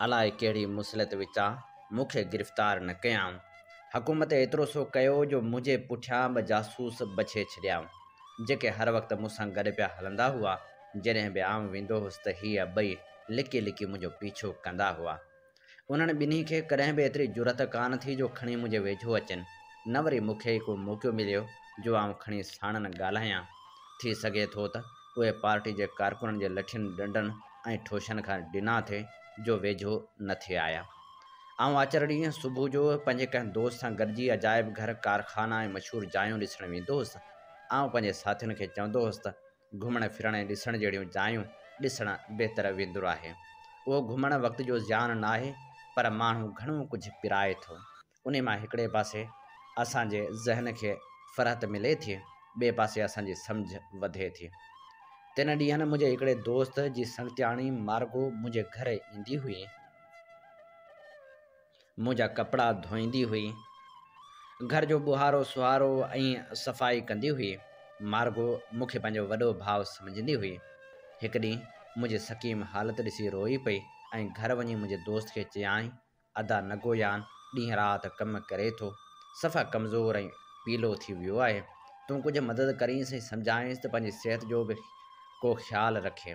الائي ڪهڙي مصلحت وچان مون کي گرفتار نه ڪيائون. حڪومت ايترو سو ڪيو جو منهنجي پٺيان ٻه جاسوس بڇي ڇڏيائون، جيڪي هر وقت مون سان گڏ پيا هلندا هئا. جڏهن به آئون ويندو هوس ته هيء ٻئي لڪي لڪي منهنجو پيڇو ڪندا هئا. انهن ٻنهي کي ڪڏهن به ايتري جرئت ڪانه ٿي جو کڻي منهنجي ويجهو اچن، نه وري مون کي ئي ڪو موقعو مليو جو آئون کڻي ساڻن ڳالهايان. ٿي سگهي ٿو ته اهي پارٽي جي ڪارڪنن جي لٺين، ڏنڊن ۽ ٺوشن کان ڊنا ٿي جو ويجهو نه ٿي آيا. آئون آچر ڏينهن صبح جو پنهنجي ڪنهن دوست سان گڏجي عجائب گهر، ڪارخانا ۽ مشهور جايون ڏسڻ ويندو هوس. آئون پنهنجي ساٿين کي چوندو هوس ته گهمڻ ڦرڻ ۽ ڏسڻ جهڙيون جايون ڏسڻ بهتر وندر آهي. اهو گهمڻ وقت جو زيان ناهي پر ماڻهو گهڻو ڪجهه پرائي ٿو. انهي مان هڪڙي پاسي اسان جي ذهن کي فرحت ملي ٿي، ٻئي پاسي اسان جي سمجهه وڌي ٿي. تن ڏينهن منهنجي هڪڙي دوست جي سنگتياڻي مارگو منهنجي گهر ايندي هئي. منهنجا ڪپڙا ڌوئيندي هئي. گهر جو ٻهارو سهارو ۽ صفائي ڪندي هئي. مارگو مون کي پنهنجو وڏو ڀاء سمجهندي هئي. هڪ ڏينهن منهنجي سقيم حالت ڏسي روئي پئي ۽ گهر وڃي منهنجي دوست کي چيائين، ادا نگويان ڏينهن رات ڪم ڪري ٿو. صفا ڪمزور ۽ پيلو ٿي ويو آهي. تون ڪجهه مدد ڪرينس ۽ سمجهائينس ته پنهنجي صحت جو به ڪو خيال رکي.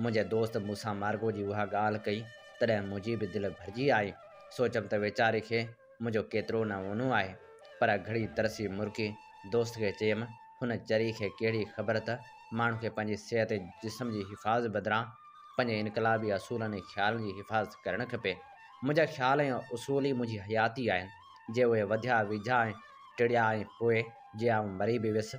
منهنجي دوست مون سان مارگو جي اها ڳالهه ڪئي، تڏهن منهنجي به دل ڀرجي آئي. سوچيم ته ويچاري کي منهنجو ڪيترو نه اونو آهي. پر گهڙي ترسي مرڪي دوست کي چيم، هن چري کي ڪهڙي خبر ته ماڻهو کي پنهنجي صحت ۽ جسم جي حفاظت بدران پنهنجي انقلابي اصولن ۽ خيالن جي حفاظت ڪرڻ کپي. منهنجا خيال ۽ اصول ئي منهنجي حياتي آهن. جي اهي وڌيا ويجها ۽ ٽڙيا ۽ پوء جي آئون مري به ويس،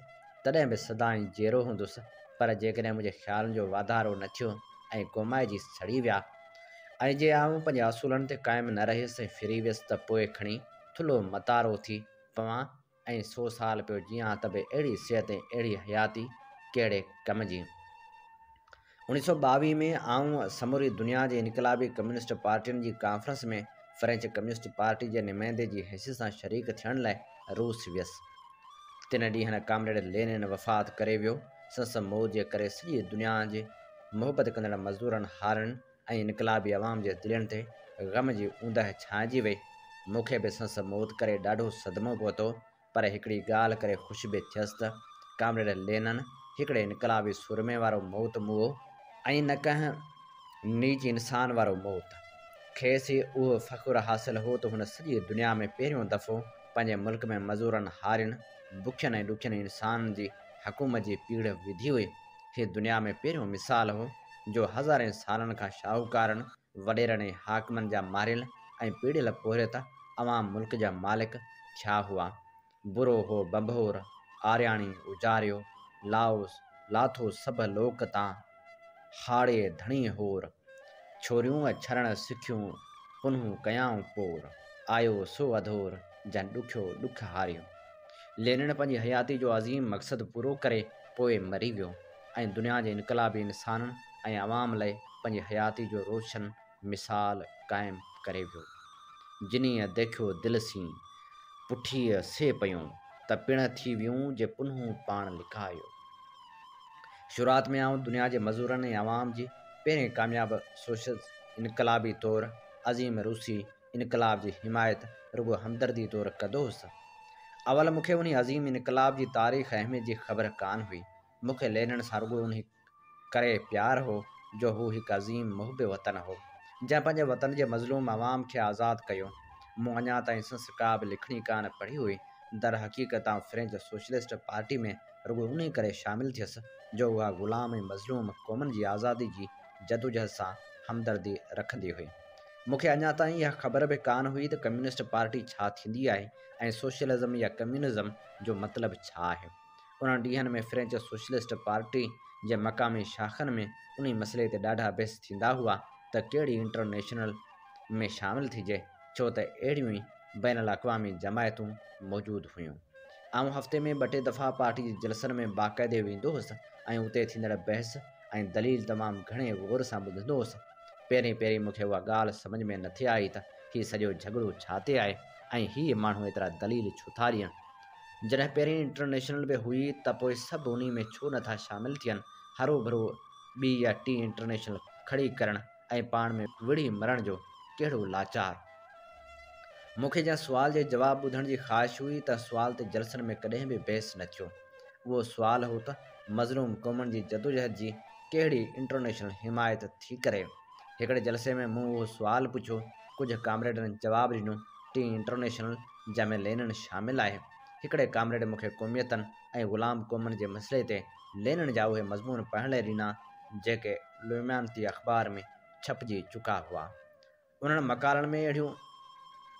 تڏهن به سدائين جيئرو هوندس، پر جيڪڏهن منهنجي خيالن جو واڌارو نه ٿيو ۽ ڪومائجي سڙي ويا، ۽ جي آئون پنهنجي اصولن تي قائم نه رهيس ۽ ڦري ويس ته پوء کڻي ٿلهو متارو ٿي پوان ۽ سو سال پيو جيئان ته به اهڙي صحت ۽ اهڙي حياتي ڪهڙي ڪم جي؟ 1922 ۾ آئون سموري دنيا جي انقلابي ڪميونسٽ پارٽين جي ڪانفرنس ۾ فرينچ ڪميونسٽ پارٽي جي نمائندي جي حيثيت سان شريڪ ٿيڻ لاء روس ويس. تن ڏينهن ڪامريڊ لينن وفات ڪري ويو. سندس موت جي ڪري سڄي دنيا جي محبت ڪندڙ مزدورن، هارين ۽ انقلابي عوام جي دلين تي غم جي اوندهه ڇانئجي وئي. مون کي به سندس موت ڪري ڏاڍو صدمو پهتو. پر هڪڙي ڳالهه ڪري خوش به ٿيس ته ڪامريڊ لينن هڪڙي انقلابي سورمي وارو موت موئو ۽ نه ڪنهن نيچ انسان وارو موت. کيس اهو فخر حاصل هو ته هن سڄي دنيا ۾ پهريون دفعو پنهنجي ملڪ ۾ مزورن، هارين، بکين ۽ ڏکين انسانن جي حڪومت جي پيڙهه وڌي هئي. هي دنيا ۾ پهريون مثال هو جو هزارين سالن کان شاهوڪارن، وڏيرن ۽ حاڪمن جا ماريل ۽ پيڙيل پورهيت عوام ملڪ جا مالڪ ٿيا هئا. برو هو ڀنڀور، آرياڻي اجاريو، لائوس لاٿو سڀ لوڪ تان، هاڙي ڌڻي هور. ڇوريون ڇرڻ سکيون، پنهون ڪيائون پور، آيو سو اڌور، جنهن ڏکيو ڏک هاريو. لينن پنهنجي حياتي جو عظيم مقصد پورو ڪري پوء مري ويو. ۽ دنيا جي انقلابي انسانن ۽ عوام لئه پنهنجي حياتي جو روشن مثال قائم ڪري ويو. جنيء ديکيو دل سين، پٺيء سي پيون، ته پڻ ٿي ويون جي پنهون پاڻ لڪايو. شروعات ۾ آئون دنيا جي مزورن ۽ عوام جي پهرين ڪامياب سوشلسٽ انقلابي طور عظيم روسي انقلاب جي حمايت رڳو همدردي طور ڪندو هوس. اول مون کي انهي عظيم انقلاب جي تاريخ ۽ اهميت جي خبر ڪانه هئي. مون کي لينن سان رڳو انهي ڪري پيار هو جو هو هڪ عظيم محب وطن هو، جنهن پنهنجي وطن جي مظلوم عوام کي آزاد ڪيو. مون اڃا تائين سندس ڪا به لکڻي ڪانه پڙهي هئي. درحقيقت آئون فرينچ سوشلسٽ پارٽي ۾ رڳو انهي ڪري شامل ٿيس جو اها غلام ۽ مظلوم قومن جي آزادي جي جدوجهد سان همدردي رکندي هئي. مون کي اڃا تائين اها خبر به ڪانه هئي ته ڪميونسٽ پارٽي ڇا ٿيندي آهي ۽ سوشلزم يا ڪميونزم جو مطلب ڇا آهي. انهن ڏينهن ۾ فرينچ سوشلسٽ پارٽي جي مقامي شاخن ۾ انهي مسئلي تي ڏاڍا بحث ٿيندا هئا ته ڪهڙي انٽرنيشنل ۾ شامل ٿجي ڇو ته اهڙيون ئي بين الاقوامي جماعتون موجود هيون. آئون هفتي ۾ ٻه ٽي دفعا پارٽي جي جلسن ۾ باقاعدي ويندو هوس ۽ اتي ٿيندڙ بحث ۽ دليل تمام گهڻي غور سان ٻڌندو هوس. پهرين پهرين مون کي اها ڳالهه سمجهه ۾ نٿي آئي ته هي سڄو جهڳڙو ڇا تي آهي ۽ هي ماڻهو ايترا دليل ڇو ٿا ڏين. جڏهن پهرين انٽرنيشنل به هئي ته پوء سڀ انهي ۾ ڇو نٿا شامل ٿين، هروڀرو ٻي يا ٽين انٽرنيشنل کڙي ڪرڻ ۽ پاڻ ۾ وڙهي مرڻ جو ڪهڙو لاچار. مون کي جنهن سوال جي جواب ٻڌڻ جي خواهش هئي تنهن سوال تي جلسن ۾ ڪڏهن به بحث نه ٿيو. اهو سوال هو ته مظلوم قومن جي جدوجهد جي ڪهڙي انٽرنيشنل حمايت ٿي ڪري؟ هڪڙي جلسي ۾ مون اهو سوال پڇيو، ڪجهه ڪامريڊن جواب ڏنو، ٽين انٽرنيشنل جنهن ۾ لينن شامل آهي. هڪڙي ڪامريڊ مون کي قوميتن ۽ غلام قومن جي مسئلي تي لينن جا اهي مضمون پڙهڻ لاء ڏنا، جيڪي لوميانتي اخبار ۾ ڇپجي چڪا هئا. انهن مقالن ۾ اهڙيون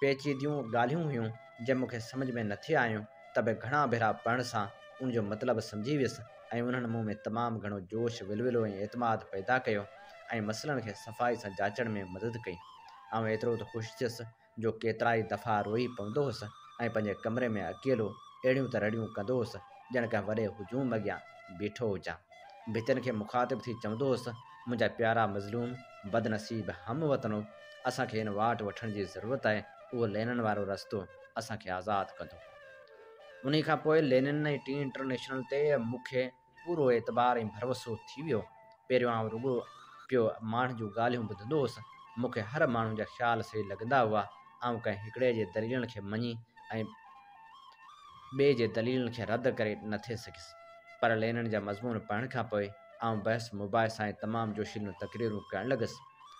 پيچيديون ڳالهيون هيون، جي مون کي سمجهه ۾ نٿي آيون، ته به گهڻا ڀيرا پڙهڻ سان ان جو مطلب سمجهي ويس ۽ انهن مون ۾ تمام گهڻو جوش، ولولو ۽ اعتماد پيدا ڪيو ۽ مسئلن کي صفائي سان جاچڻ ۾ مدد ڪئي. آئون ايترو ته خوش ٿيس جو ڪيترائي دفعا روئي پوندو هوس ۽ پنهنجي ڪمري ۾ اڪيلو اهڙيون ته رڙيون ڪندو هوس، ڄڻ ڪنهن وڏي هجوم اڳيان بيٺو هجان. ڀتين کي مخاطب ٿي چوندو هوس، منهنجا پيارا مظلوم، بدنصيب هم وطنو، اسان کي هن واٽ وٺڻ جي ضرورت آهي، اهو لينن وارو رستو اسان کي آزاد ڪندو. انهي کان پوء لينن ۽ ٽين انٽرنيشنل تي مون کي پورو اعتبار ۽ ڀروسو ٿي ويو. پهريون آئون رڳو پيو ماڻهن جون ڳالهيون ٻڌندو هوس. مون کي هر ماڻهو جا خيال صحيح لڳندا هئا. آئون ڪنهن هڪڙي جي دليلن کي مڃي ۽ ٻئي جي دليلن کي رد ڪري نه ٿي سگهيس. پر لينن جا مضمون پڙهڻ کان پوء آئون بحث مباحثا ۽ تمام جوشيليون تقريرون ڪرڻ لڳس.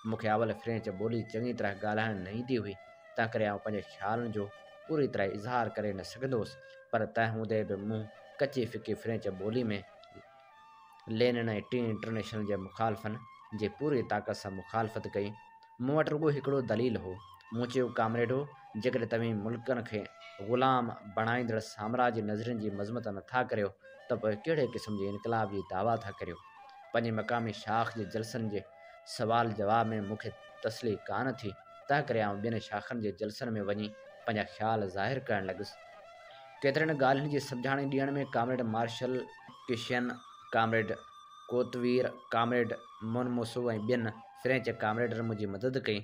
مون کي اول فرينچ ٻولي چڱي طرح ڳالهائڻ نه ايندي هئي، تنهنڪري آئون پنهنجي خيالن جو پوري طرح اظهار ڪري نه سگهندو هوس، پر تنهن هوندي به مون ڪچي ڦڪي فرينچ ٻولي ۾ لينن ۽ ٽين انٽرنيشنل جي مخالفن جي پوري طاقت سان مخالفت ڪئي. مون وٽ رڳو هڪڙو دليل هو. مون چيو، ڪامريڊو، جيڪڏهن توهين ملڪن کي غلام بڻائيندڙ سامراجي نظرين جي مذمت نٿا ڪريو ته پوء ڪهڙي قسم جي انقلاب جي دعويٰ ٿا ڪريو؟ پنهنجي مقامي شاخ جي جلسن جي سوال جواب ۾ مون کي تسلي ڪانه ٿي، تنهنڪري آئون ٻين شاخن جي جلسن ۾ وڃي پنهنجا خيال ظاهر ڪرڻ لڳس. ڪيترين ڳالهين جي سمجهاڻي ڏيڻ ۾ ڪامريڊ مارشل ڪشين، ڪامريڊ ڪوتوير، ڪامريڊ مونموسو ۽ ٻين فرينچ ڪامريڊن منهنجي مدد ڪئي.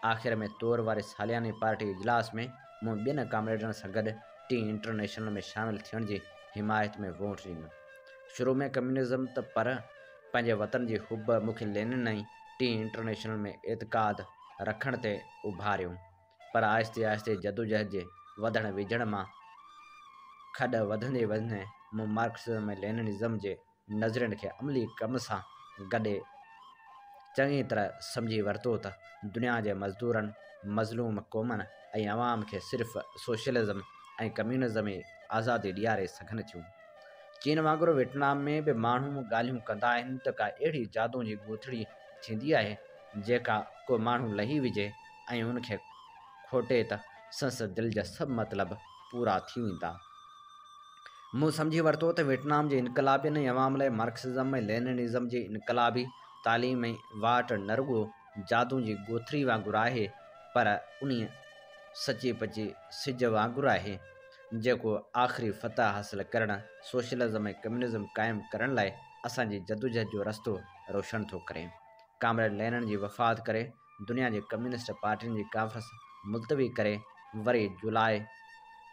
آخر ۾ تور واري سالياني پارٽي اجلاس ۾ مون ٻين ڪامريڊن سان گڏ ٽين انٽرنيشنل ۾ شامل ٿيڻ جي حمايت ۾ ووٽ ڏنو. شروع ۾ ڪميونزم ته پر پنهنجي وطن جي حب مون کي لينن ۽ ٽين انٽرنيشنل ۾ اعتقاد رکڻ تي اڀاريو. پر آهستي آهستي جدوجهد جي وڌڻ ويجهڻ مان کڏ وڌندي وڌندي مون مارڪسزم ۽ ليننزم جي نظرين کي عملي ڪم سان گڏي چڱي طرح سمجهي ورتو ته دنيا جي مزدورن، مظلوم قومن ۽ عوام کي صرف سوشلزم ۽ ڪميونزم ئي آزادي ڏياري سگهن ٿيون. چين وانگر ويٽنام ۾ به ماڻهو ڳالهيون ڪندا آهن ته ڪا اهڙي جادو جي ڳوٿڙي ٿيندي آهي، جيڪا ڪو ماڻهو لهي وجهي ۽ ان کي کوٽي ته سندس دل جا سڀ مطلب پورا ٿي ويندا. مون سمجهي ورتو ته ويٽنام جي انقلابين ۽ عوام لاء مارڪسزم ۽ ليننزم جي انقلابي تعليم ۽ واٽ نه رڳو جادو جي ڳوٿري وانگر آهي پر انهيء سچي پچي سج وانگر آهي جيڪو آخري فتح حاصل ڪرڻ، سوشلزم ۽ ڪميونزم قائم ڪرڻ لاء اسان جي جدوجهد جو رستو روشن ٿو ڪري. ڪامريڊ لينن جي وفات ڪري دنيا جي ڪميونسٽ پارٽين جي ڪانفرنس ملتوي ڪري وري جولاء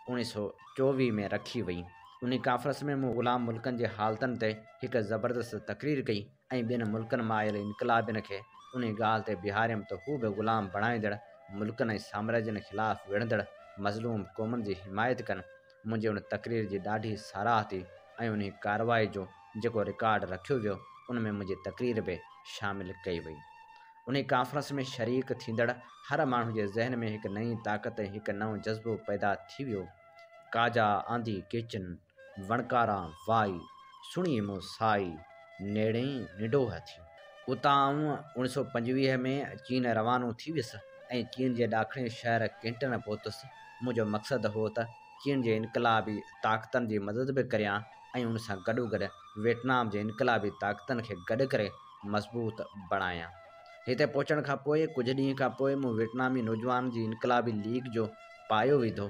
1924 ۾ رکي وئي. انهي ڪانفرنس ۾ مون غلام ملڪن جي حالتن تي هڪ زبردست تقرير ڪئي ۽ ٻين ملڪن مان آيل انقلابين کي انهي ڳالهه تي بيهاريم ته هو به غلام بڻائيندڙ ملڪن ۽ سامراجين خلاف وڙهندڙ مظلوم قومن جي حمايت ڪن. منهنجي ان تقرير جي ڏاڍي ساراهه ٿي ۽ انهي ڪارروائي جو جيڪو رڪارڊ رکيو ويو ان ۾ منهنجي تقرير به شامل ڪئي وئي. انهي ڪانفرنس ۾ شريڪ ٿيندڙ هر ماڻهو جي ذهن ۾ هڪ نئين طاقت ۽ هڪ نئون جذبو پيدا ٿي ويو. ڪاجا آندي ڪيچن، وڻڪاران وائي، سڻي مون سائي، نيڙي ئي ننڊوهه ٿي. اتان آئون 1925 ۾ چين روانو ٿي ويس ۽ چين جي ڏاکڻي شهر ڪينٽن پهتس. منهنجو مقصد هو ته چين جي انقلابي طاقتن جي مدد به ڪريان ۽ ان سان گڏوگڏ ويٽنام جي انقلابي طاقتن کي گڏ ڪري مضبوط بڻايان. هتي پهچڻ کان پوء ڪجهه ڏينهن کان پوء مون ويٽنامي نوجوانن جي انقلابي ليگ جو پايو وڌو.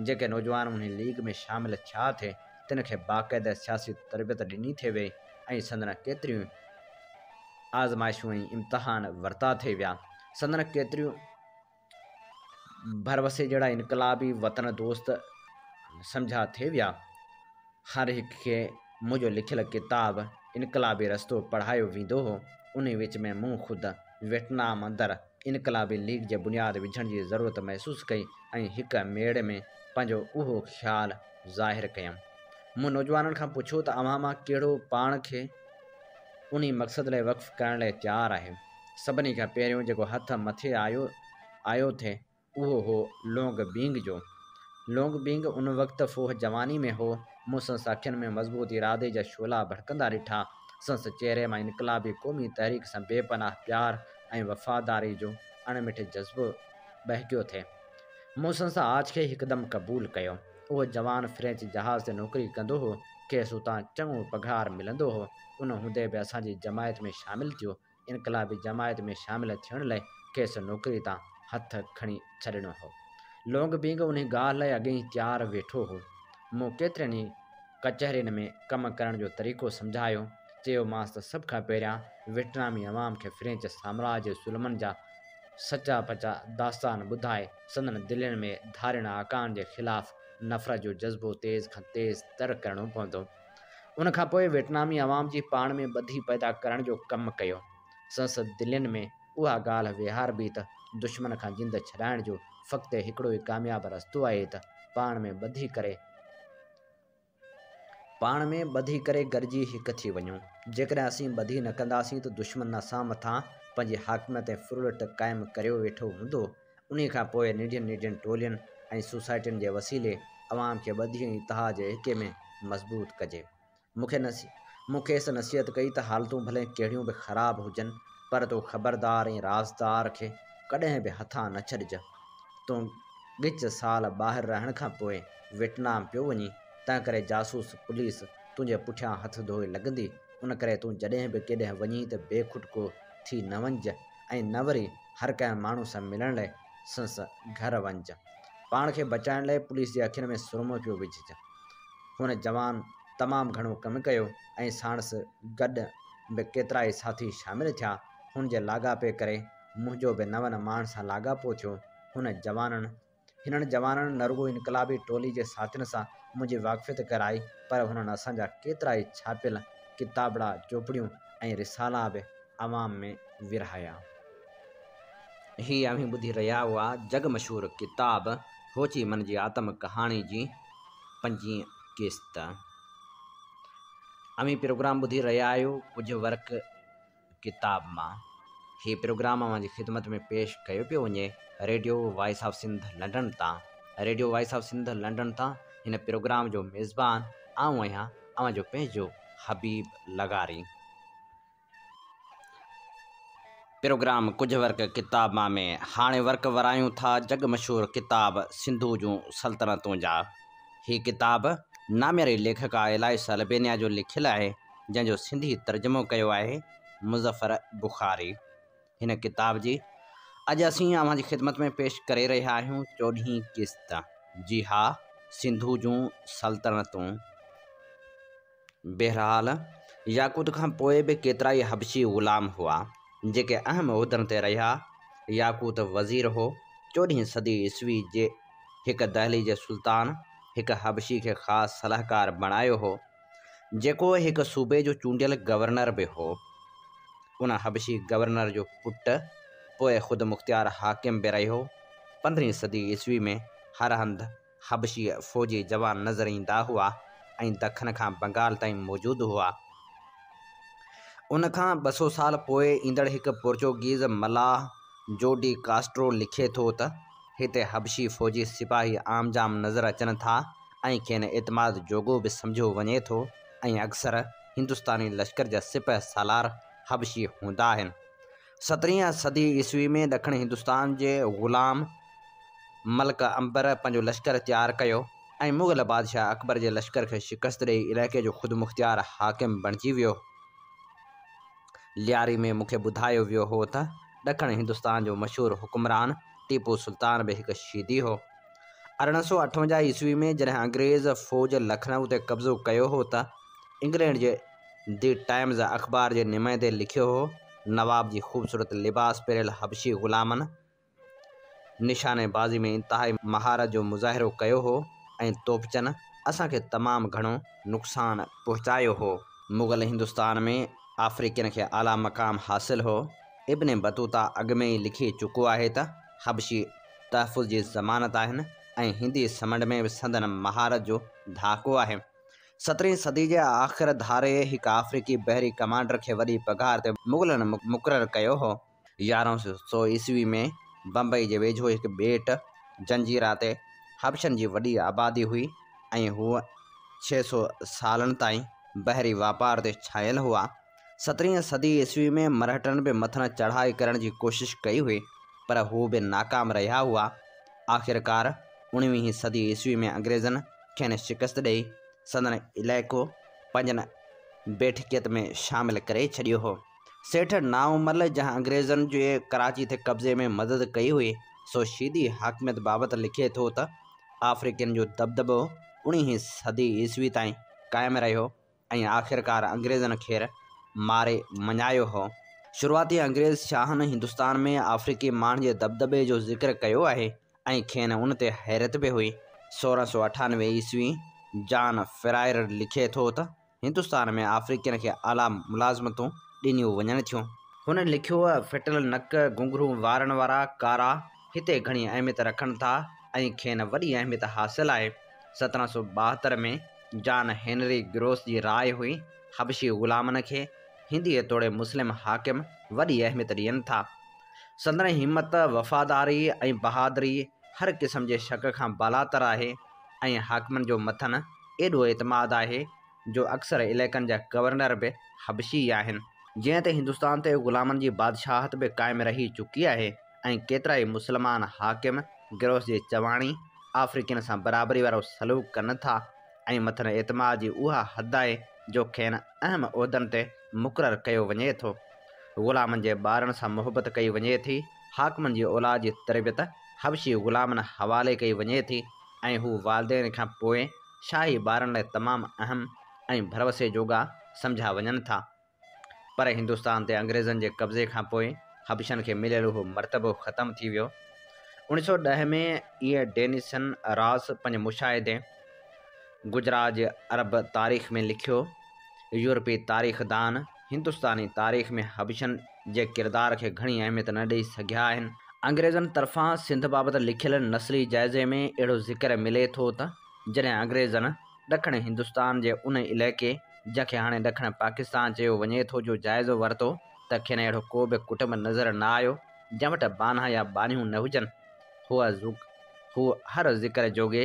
جيڪي نوجوان انهي ليگ ۾ شامل ٿيا ٿي، تن کي باقاعده سياسي تربيت ڏني ٿي ويئي ۽ سندن ڪيتريون ئي آزمائشون ۽ امتحان ورتا ٿي ويا. سندن ڪيتريون ڀروسي جهڙا انقلابي وطن دوست سمجهيا ٿي ويا. هر هڪ کي منهنجو لکيل ڪتاب انقلابي رستو پڙهايو ويندو هو. انهي وچ ۾ مون خود ويٽنام اندر انقلابي ليگ جي بنياد وجهڻ جي ضرورت محسوس ڪئي ۽ هڪ ميڙ ۾ پنهنجو اهو خيال ظاهر ڪيم. مون نوجوانن کان پڇيو ته اوهان مان ڪهڙو پاڻ کي انهي مقصد لاء وقف ڪرڻ لاء تيار آهي؟ سڀني کان پهريون جيڪو هٿ مٿي آيو آيو ٿي اهو هو لونگ بينگ جو. لونگ بينگ ان وقت ڦوهه جواني ۾ هو. مون سندس اکين ۾ مضبوط ارادي جا شعلا ڀڙڪندا ڏٺا. سندس چهري مان انقلابي قومي تحريڪ سان بي پناهه پيار ۽ وفاداري جو اڻ مٽ جذبو ٻهڪيو ٿي. مون سندس آڇ کي هڪدم قبول ڪيو. اهو جوان فرينچ جهاز تي نوڪري ڪندو هو. کيس اتان چڱو پگهار ملندو هو. ان هوندي به اسان جي جماعت ۾ شامل ٿيو. انقلابي جماعت ۾ شامل ٿيڻ لاء کيس نوڪري تان هٿ کڻي ڇڏڻو هو. لونگ بينگ انهي ڳالهه لاء اڳيئي تيار ويٺو هو. مون ڪيترين ئي ڪچهرين ۾ ڪم ڪرڻ جو طريقو سمجهايو. چيومانس ته سڀ کان پهريان ويٽنامي عوام کي فرينچ سامراج جي ظلمن جا سچا پچا داستان ٻڌائي سندن دلين ۾ ڌارين آقائن جي خلاف نفرت جو جذبو تيز کان تيز تر ڪرڻو پوندو. ان کان پوء ويٽنامي عوام جي پاڻ ۾ ٻڌي پيدا ڪرڻ جو ڪم ڪيو. سندس دلين ۾ اها ڳالهه ويهاربي ته دشمن کان جند ڇڏائڻ جو فقط هڪڙو ئي ڪامياب رستو آهي ته پاڻ ۾ ٻڌي ڪري پاڻ ۾ ٻڌي ڪري گڏجي هڪ ٿي وڃون. جيڪڏهن اسين ٻڌي نه ڪنداسين ته دشمن اسان مٿان پنهنجي حاڪميت ۽ ڦرلٽ قائم ڪريو ويٺو هوندو. انهيء کان پوء ننڍين ننڍين ٽولين ۽ سوسائٽين جي وسيلي عوام کي ٻڌي ۽ اتحاد جي ايڪي ۾ مضبوط ڪجي. مون کي مون کيس نصيحت ڪئي ته حالتون ڀلي ڪهڙيون به خراب هجن پر تون خبردار ۽ رازدار کي ڪڏهن به هٿان نه ڇڏج. تون ڳچ سال ٻاهر رهڻ کان پوء ويٽنام پيو وڃين، تنهنڪري جاسوس پوليس تنهنجي پٺيان هٿ ڌوئي لڳندي، ان ڪري تون جڏهن به ڪيڏانهن وڃين ته بي کٽڪو ٿي نه وڃج ۽ نه وري هر ڪنهن ماڻهو سان ملڻ لاء سندس گهر وڃج. پاڻ کي بچائڻ لاء پوليس جي اکين ۾ سرمو پيو وجهج. هن جوان تمام گهڻو ڪم ڪيو ۽ ساڻس گڏ به ڪيترائي ساٿي شامل ٿيا. هن جي لاڳاپي ڪري منهنجو به نون ماڻهن سان لاڳاپو ٿيو. هن جوانن هنن جوانن نه رڳو انقلابي ٽولي جي ساٿين سان منهنجي واقفيت ڪرائي پر هنن اسان جا ڪيترائي ڇاپيل ڪتابڙا، چوپڙيون ۽ رسالا به عوام ۾ ورهايا. هي اوهين ٻڌي رهيا هئا جڳ مشهور ڪتاب هوچي من جي آتم ڪهاڻي جي پنجين قسط. اوهين پروگرام ٻڌي رهيا آهيو ڪجهه ورق ڪتاب مان هي پروگرام اوهان جي خدمت ۾ پيش ڪيو پيو وڃي radio voice of Sindh London تان. Radio voice of Sindh London تان هن پروگرام جو ميزبان آئون آهيان اوهان جو پنهنجو حبيب لغاري. پروگرام ڪجهه ورق ڪتاب مان ۾ هاڻي ورق ورايون ٿا جڳ مشهور ڪتاب سنڌو جون سلطنتون جا. هي ڪتاب نامياري ليکڪا الائس البينيا جو لکيل آهي. جنهن جو سنڌي ترجمو ڪيو آهي مظفر بخاري. هن ڪتاب جي اڄ اسين اوهان جي خدمت ۾ پيش ڪري رهيا آهيون چوڏهين قسط. جي ها سنڌو جون سلطنتون. بهرحال ياقوت کان پوء به ڪيترائي حبشي غلام هئا، جيڪي اهم عهدن تي رهيا. ياقوت وزير هو. چوڏهين صدي عيسوي جي هڪ دهلي جي سلطان هڪ حبشي کي خاص صلاحڪار بڻايو هو. جيڪو هڪ صوبي جو چونڊيل گورنر به هو. ان حبشي گورنر جو پٽ پوء خودمختيار حاڪم به رهيو. پندرهين صدي عيسوي ۾ هر هنڌ حبشي فوجي جوان نظر ايندا هئا ۽ دکن کان بنگال تائين موجود هئا. ان کان 200 سال پوء ايندڙ هڪ پورچوگيز ملاح جو ڊي ڪاسٽرو لکي ٿو ته، هتي حبشي فوجي سپاهي عام جام نظر اچن ٿا ۽ کين اعتماد جوڳو به سمجهيو وڃي ٿو ۽ اڪثر هندستاني لشڪر جا سپهه سالار حبشي هوندا آهن. سترهين صدي عيسوي ۾ ڏکڻ هندستان جي غلام ملڪ عنبر پنهنجو لشڪر تيار ڪيو ۽ مغل بادشاهه اڪبر جي لشڪر کي شڪست ڏئي علائقي جو خودمختيار حاڪم بڻجي ويو. لياري ۾ مون کي ٻڌايو ويو هو ته ڏکڻ هندستان جو مشهور حڪمران ٽيپو سلطان به هڪ شيدي هو. 1858 عيسوي ۾ جڏهن انگريز فوج لکنؤ تي قبضو ڪيو هو ته انگلينڊ جي the Times اخبار جي نمائندي لکيو هو، نواب جي خوبصورت لباس پهريل حبشي غلامن نشاني بازي ۾ انتهائي مهارت جو مظاهرو ڪيو هو ۽ توپچن اسان کي تمام گهڻو نقصان پهچايو هو. مغل هندستان ۾ آفريقين کي اعليٰ مقام حاصل هو. ابن بطوطه اڳ ۾ ئي لکي چڪو آهي ته حبشي تحفظ جي ضمانت آهن ۽ هندي سمنڊ ۾ به سندن مهارت جو ڌاڪو آهي. سترهين صدي جي آخر ڌاري هڪ آفريقي بحري ڪمانڊر کي وڏي پگهار تي مغلن مقرر ڪيو هو. 1100 عيسوي ۾ بمبئي جي ويجهو هڪ ٻيٽ جنجيرا تي حبشن جي وڏي آبادي هئي ۽ هو 600 سالن تائين بحري واپار تي ڇانيل هئا. سترهين صدي عيسوي ۾ مرهٽن به مٿن چڙهائي ڪرڻ جي ڪوشش ڪئي هئي، پر هو به ناڪام رهيا هئا. آخرڪار اڻويهين صدي عيسوي ۾ انگريزن کين شڪست ڏئي سندن علائقو پنهنجن بيٺڪيت ۾ شامل ڪري ڇڏيو هو. سيٺ نائونمل جنهن انگريزن جي ڪراچي تي قبضي ۾ مدد ڪئي هئي، سو شيدي حاڪميت بابت لکي ٿو ته، آفريقين جو دٻدٻو اڻويهين صدي عيسوي تائين قائم رهيو. ۽ آخرڪار انگريزن کير ماري مڃايو هو. شروعاتي انگريز شاهن هندستان ۾ آفريقي ماڻهن جي دٻدٻي جو ذڪر ڪيو آهي ۽ کين ان تي حيرت به هئي. 1698 عيسوي جان فرائر لکي ٿو ته هندستان ۾ آفريقين کي اعليٰ ملازمتون ڏنيون وڃن ٿيون. هن لکيو، ڦٽل نڪ، گهنگهرو وارن وارا ڪارا هتي گهڻي اهميت رکن ٿا ۽ کين وڏي اهميت حاصل آهي. 1772 ۾ جان هينري گروس جي راء هئي، حبشي غلامن کي هندي توڙي مسلم حاڪم وڏي اهميت ڏين ٿا. سندن همت، وفاداري ۽ بهادري هر قسم جي شڪ کان بالاتر آهي ۽ حاڪمن جو مٿن ايڏو اعتماد آهي جو اڪثر علائقن جا گورنر به حبشي ئي آهن. جيئن ته هندستان تي غلامن جي بادشاهت به قائم رهي چڪي آهي ۽ ڪيترائي مسلمان حاڪم گروس جي چواڻي آفريقين سان برابري وارو سلوڪ ڪن ٿا ۽ مٿن اعتماد جي اها حد آهي جو کين اهم عهدن تي مقرر ڪيو وڃي ٿو. غلامن جي ٻارن سان محبت ڪئي وڃي ٿي، حاڪمن جي اولاد جي تربيت حبشي غلامن حوالي ڪئي وڃي ٿي ۽ هو والدين کان پوء شاهي ٻارن لاء تمام اهم ۽ ڀروسي جوڳا سمجهيا وڃن ٿا. پر هندستان تي انگريزن جي قبضي کان پوء حبشن کي مليل اهو مرتبو ختم ٿي ويو. 1910 ۾ اي ڊينيسن راس پنهنجي مشاهدي گجرات جي عرب تاريخ ۾ لکيو، يورپي تاريخدان هندستاني تاريخ ۾ حبشن جي ڪردار کي گهڻي اهميت نه ڏئي سگهيا آهن. انگريزن طرفان سنڌ بابت لکيل نسلي جائزي ۾ اهڙو ذڪر ملي ٿو ته جڏهن انگريزن ڏکڻ هندستان جي ان علائقي، جنهن کي هاڻي ڏکڻ پاڪستان چيو وڃي ٿو، جو جائزو ورتو ته کين اهڙو ڪو به ڪٽنب نظر نه آيو، جنهن وٽ ٻانها يا ٻانهيون نه هجن. هو هر ذڪر جوڳي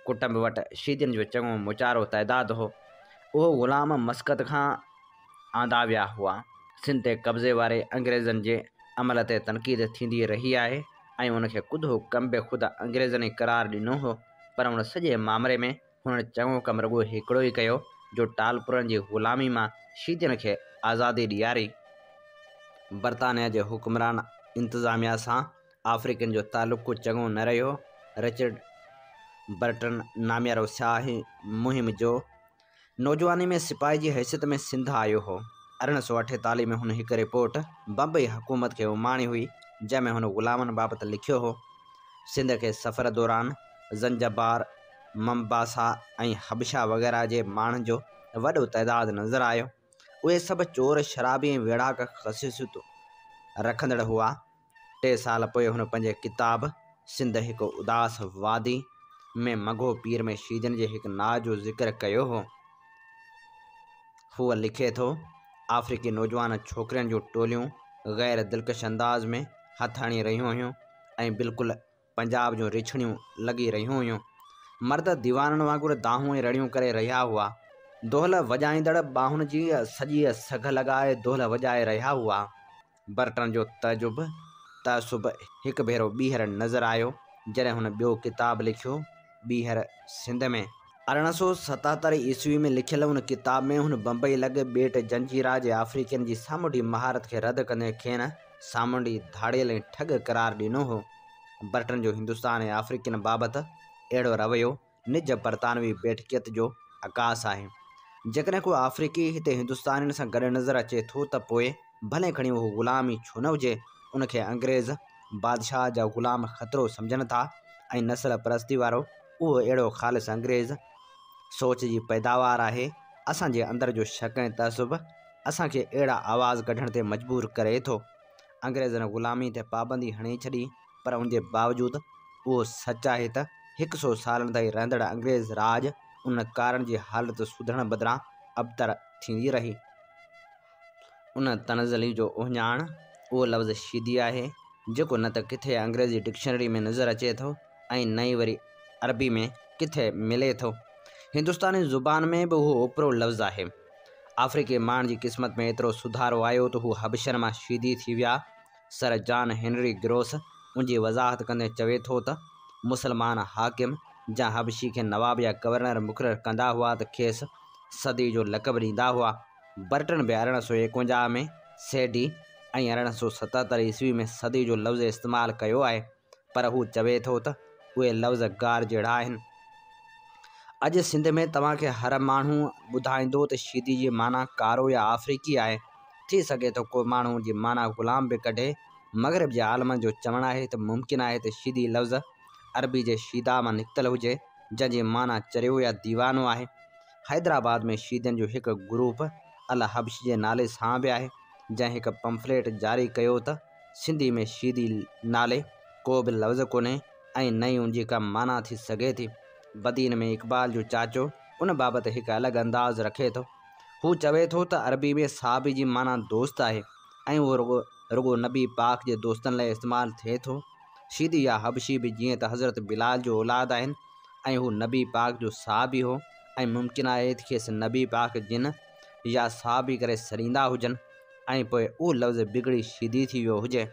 ڪٽنب وٽ شيدين جو چڱو موچارو تعداد هو. اهو غلام مسقط کان آندا ويا هئا. سنڌ تي قبضي واري انگريزن جي عمل تي تنقيد ٿيندي رهي آهي ۽ ان کي ڪڌو ڪم به خود انگريزن ئي قرار ڏنو هو. پر ان سڄي مامري ۾ هنن چڱو ڪم رڳو هڪڙو ئي ڪيو جو ٽالپرن جي غلامي مان شيدين کي آزادي ڏياري. برطانيا جي حڪمران انتظاميا سان آفريقين جو تعلق ڪو چڱو نه رهيو. رچرڊ برٽن ناميارو سياح ۽ مهم جو نوجواني ۾ سپاهي جي حيثيت ۾ سنڌ آيو هو. 1848 ۾ هن هڪ رپورٽ بمبئي حڪومت کي اماڻي هئي، جنهن ۾ هن غلامن بابت لکيو هو. سنڌ کي سفر دوران زنجبار، ممباسا ۽ حبشه وغيره جي ماڻهن جو وڏو تعداد نظر آيو. اهي سڀ چور، شرابي ۽ ويڙهاڪ خصوصيتون رکندڙ هئا. ٽي سال پوء هن پنهنجي ڪتاب سنڌ هڪ اداس وادي ۾ منگهو پير ۾ شيدين جي هڪ ناء جو ذڪر ڪيو هو. هو لکي ٿو، آفريقي نوجوان ڇوڪرين جون ٽوليون غير دلڪش انداز ۾ هٿ هڻي رهيون هيون ۽ بلڪل پنجاب جون رڇڻيون لڳي رهيون هيون. مرد ديوانن وانگر دانهون ۽ رڙيون ڪري رهيا هئا. دهل وڄائيندڙ ٻانهن جي سڄي سگهه لڳائي دهل وڄائي رهيا هئا. برٽن جو تعجب، تعصب، هڪ ڀيرو ٻيهر نظر آيو، جڏهن هن ٻيو ڪتاب لکيو، ٻيهر سنڌ ۾. 1877 عيسوي ۾ لکيل ان ڪتاب ۾ هن بمبئي لڳ ٻيٽ جنجيرا جي آفريقين جي سامونڊي مهارت کي رد ڪندي کين سامونڊي ڌاڙيل ۽ ٺڳ قرار ڏنو هو. برٽن جو هندستان ۽ آفريقين بابت اهڙو رويو نج برطانوي بيٺڪيت جو عڪاس آهي. جيڪڏهن ڪو آفريقي هتي هندستانين سان گڏ نظر اچي ٿو ته پوء ڀلي کڻي اهو غلام ئي ڇو نه هجي، ان کي انگريز بادشاهه جا غلام خطرو سمجهن ٿا ۽ نسل پرستي وارو اهو اهڙو خالص انگريز سوچ جي پيداوار آهي. اسان جي اندر جو شڪ ۽ تعصب اسان کي اهڙا آواز ڪڍڻ تي مجبور ڪري ٿو. انگريزن غلامي تي پابندي هڻي ڇڏي پر ان جي باوجود اهو سچ آهي ته هڪ سئو سالن تائين رهندڙ انگريز راڄ ان ڪارن جي حالت سڌرڻ بدران ابتر ٿيندي رهي. ان تنزلي جو اهڃاڻ اهو لفظ شيدي آهي، جيڪو نه ته ڪٿي انگريزي ڊڪشنري ۾ نظر اچي ٿو ۽ نه ئي وري عربي ۾ ڪٿي ملي ٿو. هندستاني زبان ۾ به اهو اوپرو لفظ آهي. آفريقي ماڻهن جي قسمت ۾ ايترو سڌارو آيو ته هو حبشين مان شيدي ٿي ويا. سر جان هينري گروس ان جي وضاحت ڪندي چوي ٿو ته، مسلمان حاڪم جنهن حبشي کي نواب يا گورنر مقرر ڪندا هئا ته کيس صدي جو لقب ڏيندا هئا. برٽن به 1851 ۾ سيڊي ۽ 1877 عيسوي ۾ صدي جو لفظ استعمال ڪيو آهي. پر هو چوي ٿو ته اهي لفظ گار جهڙا آهن. اڄ سنڌ ۾ توهان کي هر ماڻهو ٻڌائيندو ته شيدي جي معنيٰ ڪارو يا آفريقي آهي. ٿي سگهي ٿو ڪو ماڻهو ان جي معنيٰ غلام به ڪڍي. مغرب جي عالمن جو چوڻ آهي ته ممڪن آهي ته شيدي لفظ عربي جي شيدا مان نڪتل هجي، جنهن جي معنيٰ چريو يا ديوانو آهي. حيدرآباد ۾ شيدين جو هڪ گروپ الحبش جي نالي سان به آهي، جنهن هڪ پمفليٽ جاري ڪيو ته. سنڌي ۾ شيدي نالي ڪو به لفظ ڪونهي ۽ نه ئي ان جي ڪا معنيٰ ٿي سگهي ٿي. بدين ۾ اقبال جو چاچو ان بابت هڪ الڳ انداز رکي ٿو. هو چوي ٿو ته عربي ۾ صحابي جي معنيٰ دوست آهي ۽ اهو رڳو رڳو نبي پاڪ جي دوستن لاء استعمال ٿئي ٿو. شيدي يا حبشي به جيئن ته حضرت بلال جو اولاد آهن ۽ هو نبي پاڪ جو صحابي هو ۽ ممڪن آهي ته کيس نبي پاڪ جن يا صحابي ڪري سڏيندا هجن. ۽ پوء اهو لفظ بگڙي شيدي ٿي ويو هجي.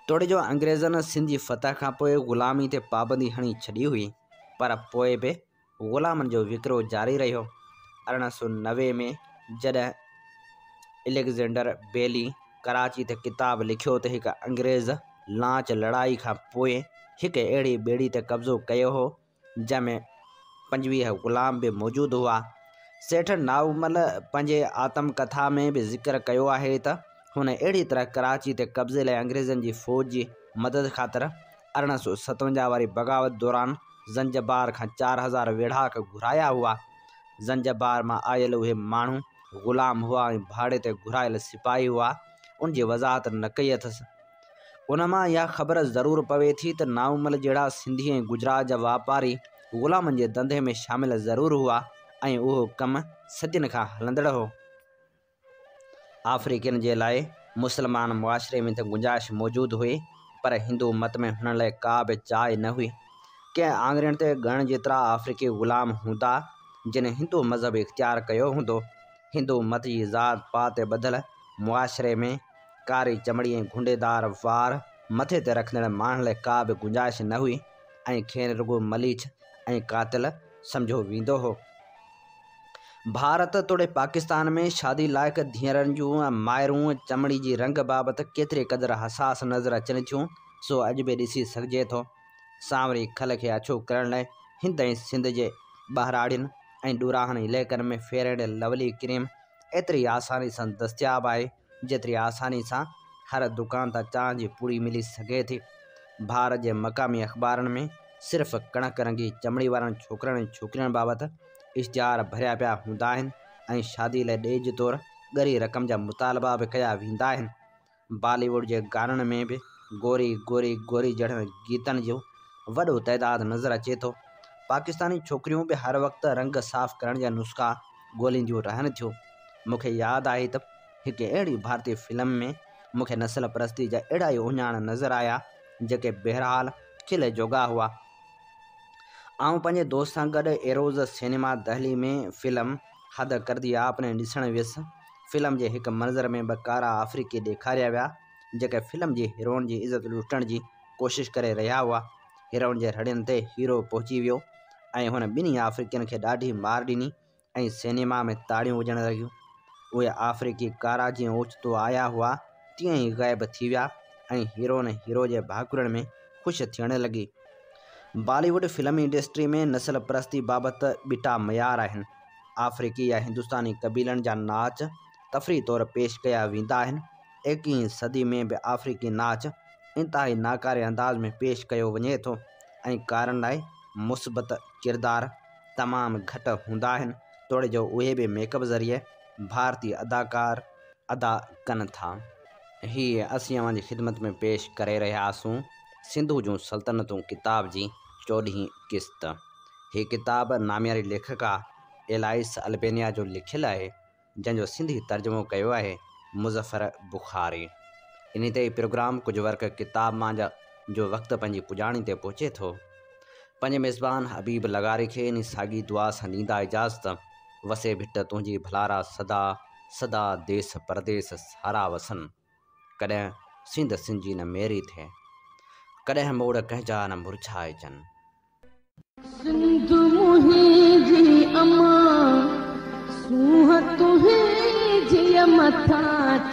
توڙي جو انگريزن سنڌ جي فتح کان پوء غلامي تي پابندي هڻي ڇڏي هئي، پر پوء به غلامن جو وڪرو جاري رهيو. 1890 ۾ جڏهن اليگزينڊر بيلي ڪراچي تي ڪتاب لکيو ته هڪ انگريز لانچ لڙائي کان پوء هڪ اهڙي ٻيڙي تي قبضو ڪيو هو، جنهن ۾ 25 غلام به موجود هئا. سيٺ نائومل پنهنجي آتم ڪٿا ۾ به ذڪر ڪيو آهي ته هن اهڙي طرح ڪراچي تي قبضي لاء انگريزن جي فوج جي مدد خاطر 1857 واري بغاوت دوران زنجبار کان 4000 ويڙهاڪ گهرايا هئا. زنجبار مان آيل اهي ماڻهو غلام هئا ۽ ڀاڙي تي گهرايل سپاهي هئا، ان جي وضاحت نه ڪئي اٿس. ان مان اها خبر ضرور پوي ٿي ته نائومل جهڙا سنڌي ۽ گجرات جا واپاري غلامن جي ڌنڌي ۾ شامل ضرور هئا ۽ اهو ڪم صدين کان هلندڙ هو. آفريقين جي لاء مسلمان معاشري ۾ ته گنجائش موجود هئي پر هندو مت ۾ هنن لاء ڪا به جاء نه هئي. ڪنهن آڱرين تي ڳڻڻ جيترا آفريقي غلام هوندا جن هندو مذهب اختيار ڪيو هوندو. هندو مت جي ذات پات تي ٻڌل معاشري ۾ ڪاري چمڙي ۽ گهنڊيدار وار مٿي تي رکندڙ ماڻهن لاء ڪا به گنجائش نه هئي ۽ کين رڳو مليڇ ۽ قاتل سمجهيو ويندو هو. ڀارت توڙي پاڪستان ۾ شادي لائق ڌيئرن جون مائرون چمڙي جي رنگ بابت ڪيتري قدر حساس نظر اچن ٿيون، سو اڄ به ڏسي سگهجي ٿو. سانوري کل کي اڇو ڪرڻ لاء هند ۽ سنڌ جي ٻهراڙين ۽ ڏورانهن علائقن ۾ فيئر اينڊ لولي ڪريم ايتري آساني سان دستياب آهي، جيتري آساني سان هر دڪان تان چانهه جي پڙي ملي سگهي ٿي. ڀارت جي مقامي اخبارن ۾ صرف ڪڻڪ رنگي چمڙي وارن ڇوڪرن ۽ ڇوڪرين بابت اشتهار ڀريا پيا هوندا آهن ۽ شادي لاء ڏيج طور ڳري رقم جا مطالبا به ڪيا ويندا آهن. بالي ووڊ جي گانن ۾ به گوري گوري گوري جهڙن گيتن جو وڏو تعداد نظر اچي ٿو. پاڪستاني ڇوڪريون به هر وقت رنگ صاف ڪرڻ جا نسخا ڳولينديون رهن ٿيون. مون کي ياد آهي ته هڪ اهڙي ڀارتي فلم ۾ مون کي نسل پرستي جا اهڙا ئي اهڃاڻ نظر آيا، جيڪي بهرحال کل جوڳا هئا. آئون پنهنجي دوست سان گڏ ايروز سئنيما دهلي ۾ فلم حد ڪر the آپ ني ڏسڻ ويس. فلم جي هڪ منظر ۾ ٻه ڪارا آفريقي ڏيکاريا ويا، جيڪي فلم جي هيروئن جي عزت لٽڻ جي ڪوشش ڪري رهيا هئا. هيروئن جي رڙين تي هيرو پهچي ويو ۽ هن ٻنهي آفريقين کي ڏاڍي مار ڏني ۽ سئنيما ۾ تاڙيون وڄڻ لڳيون. اهي آفريقي ڪارا جيئن اوچتو آيا هئا، تيئن ئي غائب ٿي ويا ۽ هيروئن هيرو جي ڀاڪرن ۾ خوش ٿيڻ لڳي. بالي ووڊ فلم انڊسٽري ۾ نسل پرستي بابت ٻٽا معيار آهن. آفريقي يا هندستاني قبيلن جا ناچ تفريح طور پيش ڪيا ويندا آهن. ايڪيهين صدي ۾ به آفريقي ناچ انتهائي ناڪاري انداز ۾ پيش ڪيو وڃي ٿو ۽ ڪارن لاء مثبت ڪردار تمام گهٽ هوندا آهن توڙي جو اهي به ميڪ اپ ذريعي ڀارتي اداڪار ادا ڪن ٿا. هي اسين اوهان جي خدمت ۾ پيش ڪري رهيا آسون سنڌو جون سلطنتون ڪتاب جي چوڏهين قسط. هي ڪتاب نامياري ليکڪا ايلائس البينيا جو لکيل آهي. جنهن جو سنڌي ترجمو ڪيو آهي مظفر بخاري. انهي تي ئي پروگرام ڪجهه ورق ڪتاب مان جا جو وقت پنهنجي پڄاڻي تي پهچي ٿو. پنهنجي ميزبان حبيب لغاري کي انهي ساڳي دعا سان ڏيندا اجازت، وسي ڀٽ تنهنجي ڀلارا سدا سدا ديس پرديس سارا وسن. ڪڏهن سنڌ سنجي نه ميري ٿئي. ڪڏهن موڙ ڪنهن جا نه مرجهائجن. سنڌ منهنجي امان، سونهن تنهنجي مٿان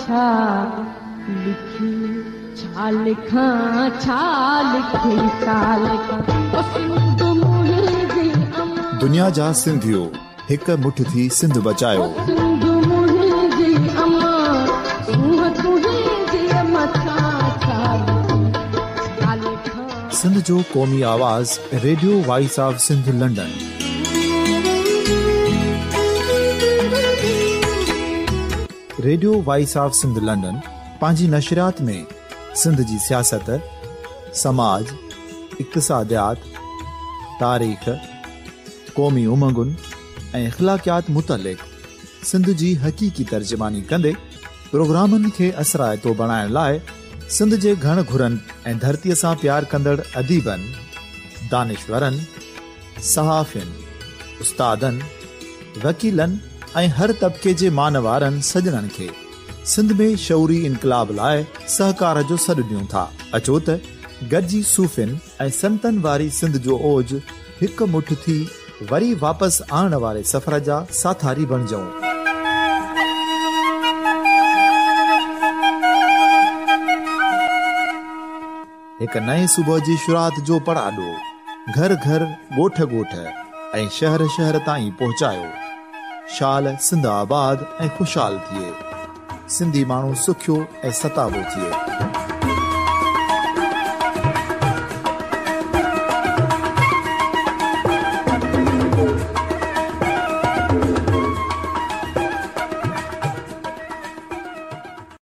ڇا لکي ڇا لکان ڇا لکي ڇا لکان او سنڌ منهنجي امان. دنيا جا سنڌيو هڪ مٺ ٿي سنڌ بچايو. او سنڌ منهنجي امان، سونهن تنهنجي مٿان ڇا لکي ڇا لکان. سنڌ جو قومي آواز radio voice of Sindh London. Radio voice of Sindh London پنهنجي نشريات ۾ سنڌ جي سياست، سماج، اقتصاديات، تاريخ، قومي امنگن ۽ اخلاقيات متعلق سنڌ جي حقيقي ترجماني ڪندي پروگرامن کي اثرائتو بڻائڻ لاء سنڌ جي گهڻ گهرن ۽ ڌرتيء سان پيار ڪندڙ اديبن، دانشورن، صحافين، استادن، وڪيلن ۽ هر طبقي جي مانوارن سڄڻن کي سنڌ ۾ شعوري انقلاب لاء سهڪار جو سڏ ڏيون ٿا. اچو ته گڏجي صوفين ۽ سنتن واري سنڌ جو اوج هڪ مٺ ٿي وري واپس آڻڻ واري سفر جا ساٿاري بڻجون. هڪ نئين صبح جي شروعات جو پڙاڏو گهر گهر، ڳوٺ ڳوٺ ۽ شهر شهر تائين پهچايو. شال سنڌ آباد ۽ خوشحال ٿئي. سنڌي ماڻهو سکيو ۽ ستابو ٿئي.